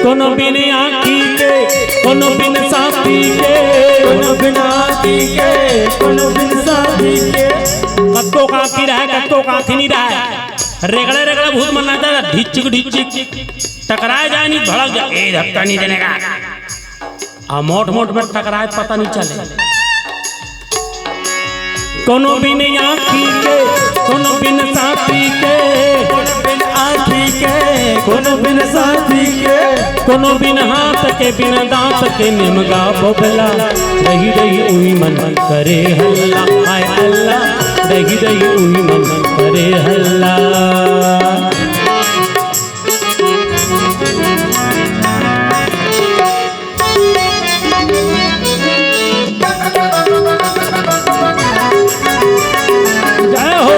कोनो बिन आँखी के, कोनो बिन साथी के, कोनो बिन आँखी के, कोनो बिन साथी के। कतको आँखी रहय, कतको आँखी नइ रहय, रेगड़े रेगड़े भूत मन रहय, ढिच्चिक ढिच्चिक टकराय जाय, नइ भड़क जाय, ए धक्का नइ देने का। आ मोट मोट में टकराय पता नइ चले। कोनो बिन आँखी के, कोनो बिन साथी के, कोनो बिन आँखी के, कोनो बिन साथी के, कोनो बिन हाथ के, बिन दाँत के निमगा बोबला। रहि रहि उही मन करे हल्ला, हाय अल्लाह, रहि रहि उही मन करे हल्ला। जय हो।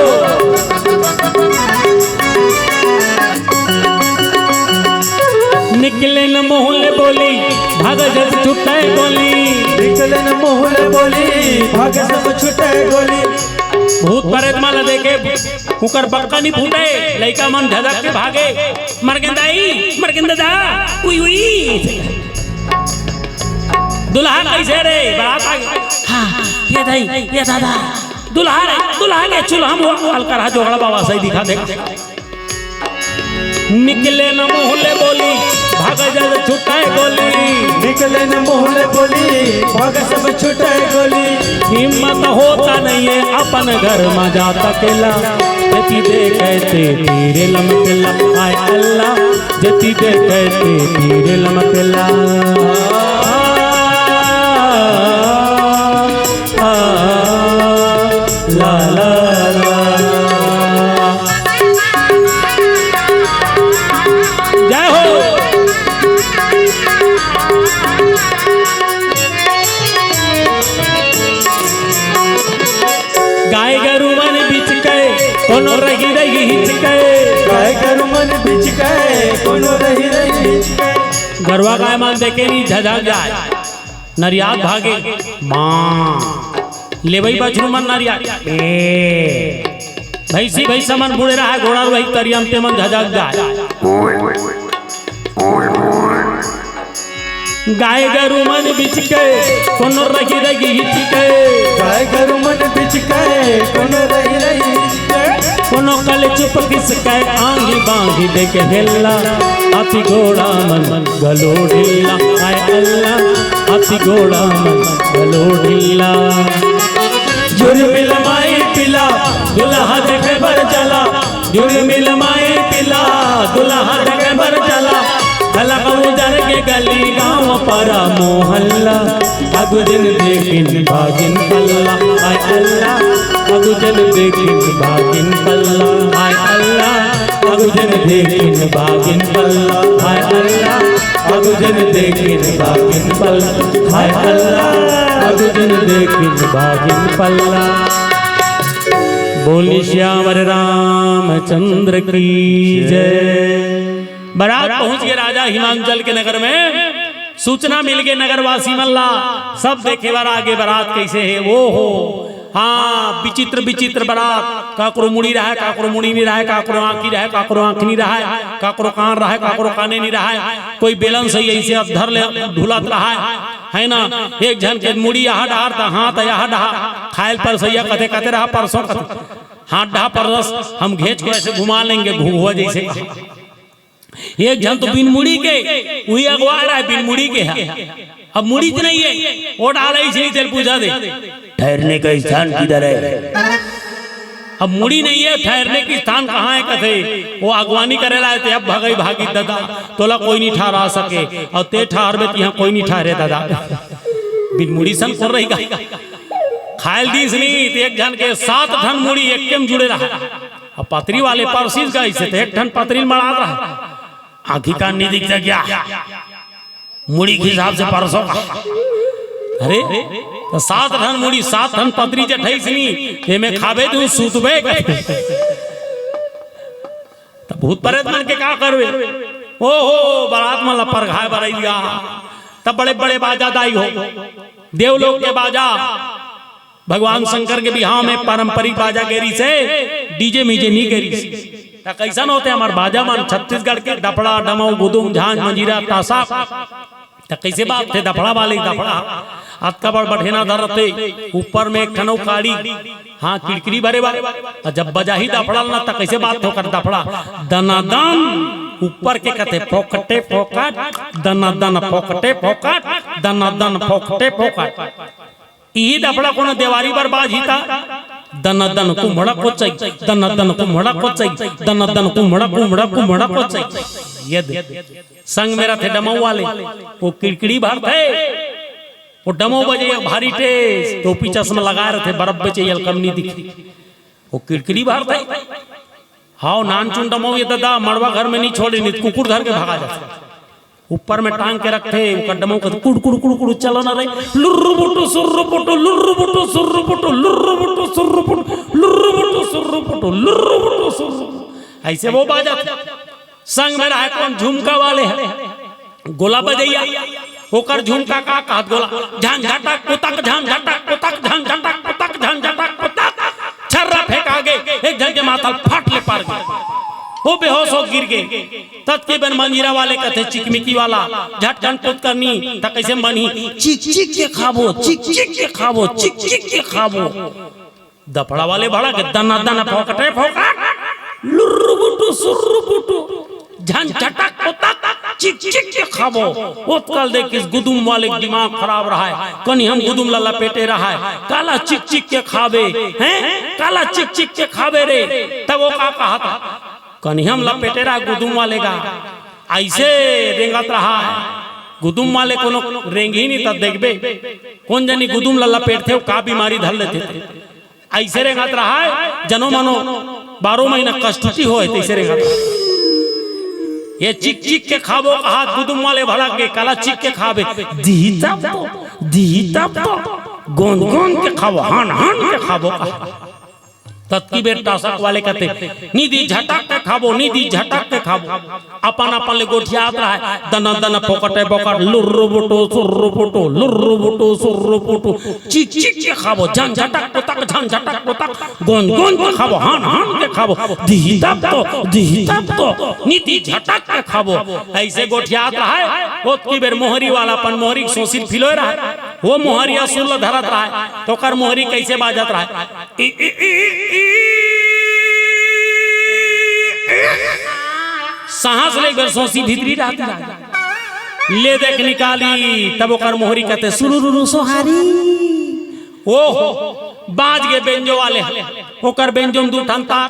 निकले न मुँह ले बोली, भाग जस छुटे गोली। निकले न मुँह ले बोली, भाग जस छुटे गोली। भूत प्रेत मन ला देखे, उकर बक्का नइ फूटे, लइका मन झदक के भागे। मर गेन दाई, मर गेन ददा, उई, उई। दुल्हा कइसे रे? बरात आगे। हाँ, ये दाई, ये ददा। दुल्हा रे, दुल्हा के चूल्हा म अलकरहा जोगड़ा बाबा सही दिखा दे। निकले न मुँह ले बोली, भाग जस छुटे गोली। निकले न मुँह ले बोली, भाग जस छुटे गोली। हिम्मत होता नइ हे अपन घर म जात अकेला। जति देखे तेती रे लमकेला, हाय अल्लाह, जति देखे तेती रे लमकेला। आ, आ, ला, ला, ला। जय हो। गाय गरु मन बिचके, कोनो रहि रहि हिचके। गाय गरु मन बिचके, कोनो रहि रहि हिचके। गरवा गाय मन देखे नइ झझक जाय, नरियात भागे। माँ, लेवई बछरू मन नरियात। ए, भैंसी भैंसा मन बूड़े रहय, गोड़ा रुआही तरिया म, ते मन झझक जाय। गाय गरु मन बिचके, कोनो रहि रहि हिचके। गाय गरु मन बिचके, कोनो रहि रहि हिचके। कोनो कल चुप खिसके, आंगी बांगी देके हेल्ला। हाथी घोड़ा मन घलो ढिल्ला, हाय अल्लाह, हाथी घोड़ा मन घलो ढिल्ला। जुर्मिल माई पीला, दुल्हा देखे बर चला। जुर्मिल माई पीला, दुल्हा देखे बर चला। हलक उजर के गली गांव पारा मोहल्ला। अगुजन देखिन भागिन पल्ला, हाय अल्लाह। अगुजन देखिन भागिन पल्ला, हाय अल्लाह। अगुजन देखिन भागिन पल्ला, हाय अल्लाह। अगुजन देखिन भागिन पल्ला, हाय अल्लाह। अगुजन देखिन भागिन पल्ला। बोली सियावर रामचंद्र की जय। बरात पहुंच गे राजा हिमांचल के नगर में। सूचना मिल गे नगरवासी मन ला, सब देखे बर आगे बरात कइसे हे। ओ हो, हाँ, विचित्र विचित्र बरात, काकरो मुड़ी रहय, काकरो मुड़ी नइ रहय, काकरो आँखी रहय, काकरो आँखी नइ रहय, काकरो कान रहय, काकरो काने नइ रहय, कोई बेलन सही अइसे अधर ले ढुलत रहय, है ना? एक झन के मुड़ी यहा डहार त हाथ यहा डहार, खायल परसइया कथे, कथे रहा परसों कथे, हाथ डहा परस, हम घेंच के ऐसे घुमा लेंगे, घुघुआ जैसे। एक झन तो बिन मुड़ी के, उही अगवा रहय बिन मुड़ी के ह। अब मुड़ी च नइ हे, ओ डाल अइसे तेला पूछा दे। ठहरने का स्थान किधर है? अब मुड़ी नइ हे, ठहरने की स्थान कहाँ हे कथे? ओ अगवानी करे ला हे ते, अब भगई भागी ददा, तोला कोई नइ ठहरा सके, अउ ते ठहरबे त इहाँ कोई नइ ठहरे ददा। बिन मुड़ी सन कोन रही गा? खायल दिस नइ, ते एक झन के सात ठन मुड़ी एके म जुड़े रहय। अब पतरी वाले परसिस गा अइसे ते एक ठन पतरी ल मड़ात रहय। आँखी कान नइ दिखथे क्या? मुड़ी के हिसाब से परसों का। अरे, त सात ठन मुड़ी, सात ठन पतरी जठइस नइ, एमे खाबे तू सूतबे। त भूत परेत मन के का करबे? ओहो, बरात मन ला परघाय बर अइस गा। त बड़े बड़े बाजा दाई हो, देवलोक के बाजा। भगवान शंकर के बिहाव में पारंपरिक बाजा गे रिहिसे, DJ मीजे नइ गे रिहिसे। त कइसन होथे हमर बाजा मन, छत्तीसगढ़ के डफड़ा, डमऊ, गुदुम, झांझ, मंजीरा, तासा। त कइसे बाजथे डफड़ा वाले, डफड़ा अतका बड़ बठेना धरथे, ऊपर में एक ठन अउ काड़ी, हाँ, किरकिरी भरे बर। अउ जब बजाही डफड़ा ल ना, त कइसे बाजथे ओकर डफड़ा? दनादन, ऊपर के कथे फोकटे फोकट, दनादन फोकटे फोकट, दनादन फोकटे फोकट। इही डफड़ा कोनो देवारी बर बाजही त, दनादन कुम्हड़ा कोचई, दनादन कुम्हड़ा कोचई, दनादन कुम्हड़ा, कुम्हड़ा, कुम्हड़ा कोचई। ये दे। संग में रथे डमऊ वाले, ओ किरकिरी भरथे, ओ डमऊ बजइया भारी तेज, टोपी चश्मा लगाय रथे, बरफ बेचइया ल कम नइ दिखे। ओ किरकिरी भरथे। हव, नानचुन डमऊ ये ददा, मड़वा घर में नइ छोड़े, नइ त कुकुर धर के भगा जाथे। ऊपर में टांग के रखथे, ओकर डमऊ कथे, कुड़, कुड़, कुड़, कुड़, चलो ना रे। लुर्रु बुटु, सुर्रु बुटु, लुर्रु बुटु, सुर्रु बुटु, लुर्रु बुटु, सुर्रु बुटु, लुर्रु बुटु, सुर्रु बुटु, लुर्रु बुटु, सुर्रु बुटु। अइसे वो बाजत। संग में रहय कोन? झुमका वाले ह, गोला बजइया। ओकर झुमका का कहत गोला, झन झटक पुतक, झन झटक पुतक, झन झटक पुतक, झन झटक पुतक। छर्रा फेंका गे, एक झन के माथा ल फट ले पार गे, वो बेहोश हो गिर गे। ततके बेर मंजीरा वाले कथे, चिकमिकी वाला, झटकन पुत करनी, त कइसे बनही? चिक चिक के खाबो, चिक चिक के खाबो, चिक चिक के खाबो। डफड़ा वाले भड़क गे, दना दना फोकटे फोकट, लुर्रु बुटु सुर्रु बुटु, झन झटक पुतक, चिक चिक के खाबो। ओतका ल देखिस गुदुम वाले के दिमाग खराब रहय, कनी हम गुदुम ला लपेटे रहय, काला चिक चिक के खाबे, हैं? काला चिक चिक के खाबे रे। तब वो का कहत? कनी हम लपेटे रहय गुदुम वाले गा, अइसे रेंगत रहय। गुदुम वाले कोनो रेंगही नइ त देखबे, कोन जनी गुदुम ला लपेटथे, का बीमारी धर लेथे। अइसे रेंगत रहय, जनो मनो बारह महीना कस्तूरी होय, तइसे रेंगत रहय। ये चिक चिक के खाबो कहत गुदुम वाले भड़क गे, काला चिक के खाबे, दिही तब तो, दिही तब तो, गोंद गोंद के खाबो, हन हन के खाबो कहत। ततकी बेर टासक वाले कथे, निदी झटक के खाबो, निदी झटक के खाबो। अपन अपन ले गोठियात रहय, दन दन फोकटे बोकट, लुर्रु बुटु, सुर्रु बुटु, लुर्रु बुटु, सुर्रु बुटु। चिक चिक के खाबो, झन झटक पुतक, झन झटक पुतक। गोंद गोंद के खाबो, हन हन के खाबो। दिही तब तो, दिही तब तो, निदी झटक के खाबो। अइसे गोठियात रहय, ओतकी बेर मोहरी वाला अपन मोहरी के सोसिल फिलोय रहय। वो मोहरिया सुर ल धरत रहय, त ओकर मोहरी कइसे बाजत रहय? इ, इ, इ, इ, इ। साहस ले एक बेर सोसी भीतरी रहत रहय। ले देख निकाली, तब ओकर मोहरी कथे, सुरुरुरु सोहारी। ओहो, बाज गे बेंजो वाले, ओकर बेंजो म दू ठन तार।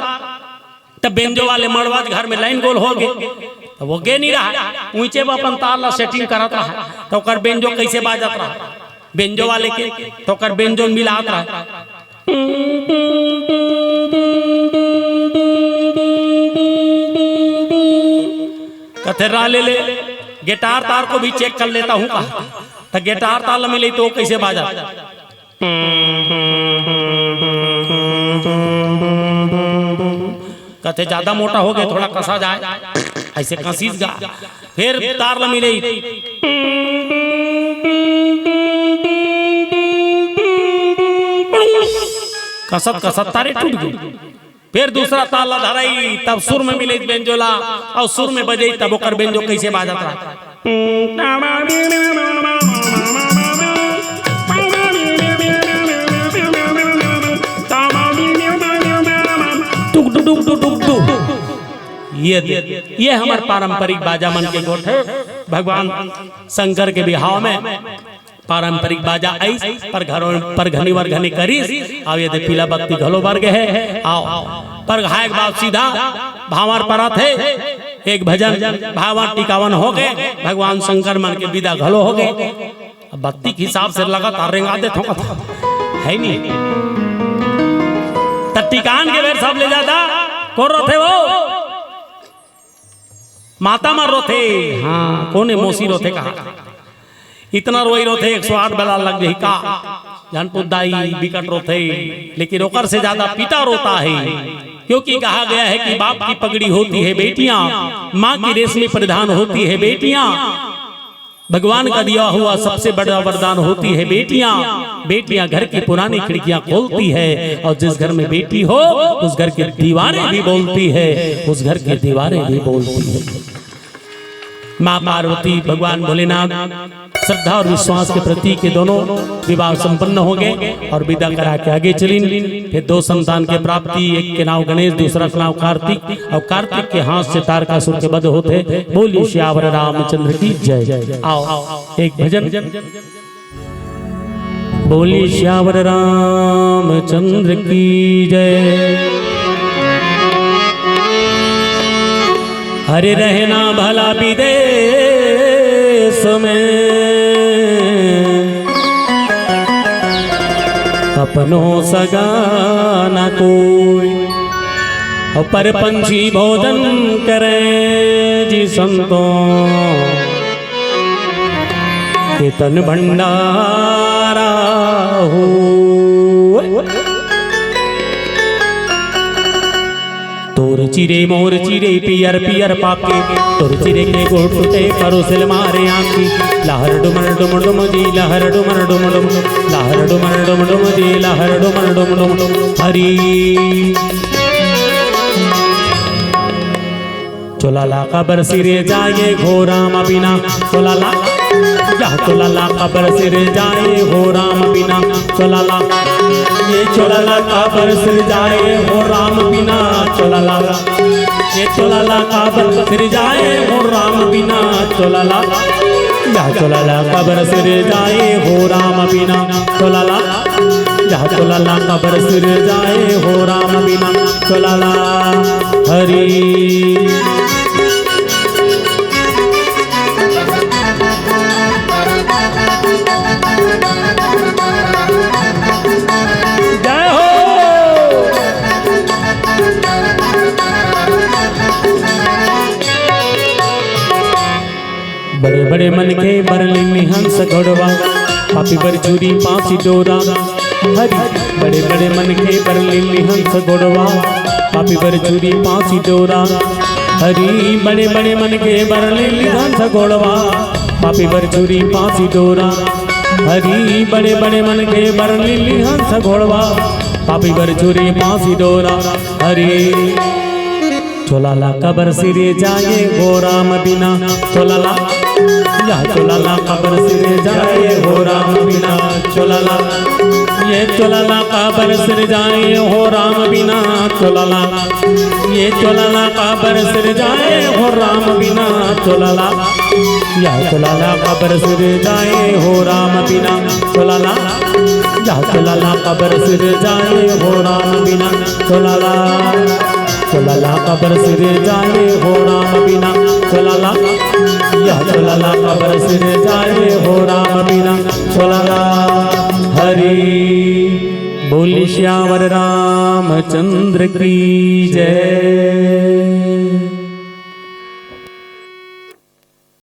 त बेंजो वाले मड़वा घर में लाइन गोल हो गे, त वो गे नइ रहय, उइचे ब अपन तार ला सेटिंग करत रहय। त ओकर बेंजो कइसे बाजत रहय? बेंजो वाले के, त ओकर बेंजो मिलात रहय। कथे, "रा ले ले, गिटार तार को भी चेक कर लेता हूँ," कहा। त गिटार तार ला मिले त वो कइसे बाजत? कथे, "ज्यादा मोटा हो गे, थोड़ा कसा जाए।" अइसे कसिस गा। फेर तार ल मिले। कसत कसत तारे टूट गे। फेर दूसरा ताल ला धरई, तब सुर में मिले बेंजो ला, अउ सुर में बजई, तब ओकर बेंजो कइसे बाजत रहा। टुक टुक टुक टुक टुक। ये दे, ये हमर पारंपरिक बाजा मन के गोठ हे। भगवान शंकर के बिहाव में पारंपरिक बाजा आइस, पर घरों, पर घनी वर घनी करिस, अउ ये दे पीला बत्ती घलो बर गे हे। अउ पर घाय के बाद सीधा भांवर परत हे। एक भजन भांवर टिकावन हो गे, भगवान शंकर मन के बिदा घलो हो गे। अब बत्ती के हिसाब से लगातार रेंगा देथों कथा, हे नी? त टिकान के बेर सब ले जादा कोन रोथे वो? माता मन रोथे, हाँ, कोन ए मौसी रोथे कहा? इतना रोई रोथे, एक सौ आठ बला लग जाही का? जानपुर दाई बिकट रोथे, लेकिन ओकर से ज्यादा पिता रोता है, क्योंकि कहा गया है कि बाप की पगड़ी होती है बेटियां, माँ की रेशमी परिधान होती है बेटियां। भगवान का दिया हुआ सबसे बड़ा वरदान होती है बेटियां। बेटियां घर की पुरानी खिड़कियां खोलती है, और जिस घर में बेटी हो, उस घर की दीवारें भी बोलती है, उस घर की दीवारें भी बोलती है। माँ पार्वती, भगवान भोलेनाथ, श्रद्धा और विश्वास के प्रतीक ये दोनों विवाह संपन्न हो गे और बिदा करा के आगे चलिन। फिर दो संतान के प्राप्ति, एक के नाव गणेश, दूसरा के नाव कार्तिक, अउ कार्तिक के हाथ से तारकासुर के वध होथे। बोलिए सियावर रामचंद्र की जय। आओ, एक भजन। बोलिए सियावर रामचंद्र की जय। अरे रहना भला विदेश में, अपनों सगा न कोई, और पर पंछी भोजन करें जी संतों, के तन भंडारा हो। तोर चिरे मोर चिरे पियर पियर पापी, तोर चिरे के गोड़ टूटे परोसिल मारे आँखी। लहर डुमर डुम डुम जी, लहर डुमर डुम डुम, लहर डुमर डुम डुम जी, लहर डुमर डुम डुम। हरी। चोला ला काबर सिरजाए हो राम बिना, चोला ला, या चोला ला काबर सिरजाए हो राम बिना, चोला ला, ये चोला ला काबर सिरजाए हो राम बिना, चोला ला, ये चोला ला काबर सिरजाए हो राम बिना, चोला ला, या चोला ला काबर सिरजाए हो राम बिना, चोला ला, या चोला ला काबर सिरजाए हो राम बिना, चोला ला। हरी। जय हो। बड़े बड़े मनखे बर लिन्नी हंस घोड़वा, पापी बर छुरी पांसी डोरा। हरी। बड़े बड़े मनखे बर लिन्नी हंस घोड़वा, पापी बर छुरी पांसी डोरा। हरी। बड़े बड़े मनखे बर लिन्नी हंस घोड़वा, पापी बर छुरी पांसी डोरा। हरी। बड़े बड़े मनखे बर लिन्नी हंस घोड़वा, पापी बर छुरी पांसी डोरा। हरी। चोला ला काबर सिरजाए हो राम बिना, चोला ला, या चोला ला काबर सिरजाए हो राम बिना, चोला ला, ये चोला ला काबर सिरजाए हो राम बिना, चोला ला, ये चोला ला काबर सिरजाए हो राम बिना, चोला ला, या चोला ला काबर सिरजाए हो राम बिना, चोला ला, या चोला ला काबर सिरजाए हो राम बिना, चोला ला। चोला ला काबर सिरजाए हो राम बिना, चोला ला, या चोला ला काबर सिरजाए हो राम बिना, चोला ला। हरी। बोल सियावर रामचंद्र की जय।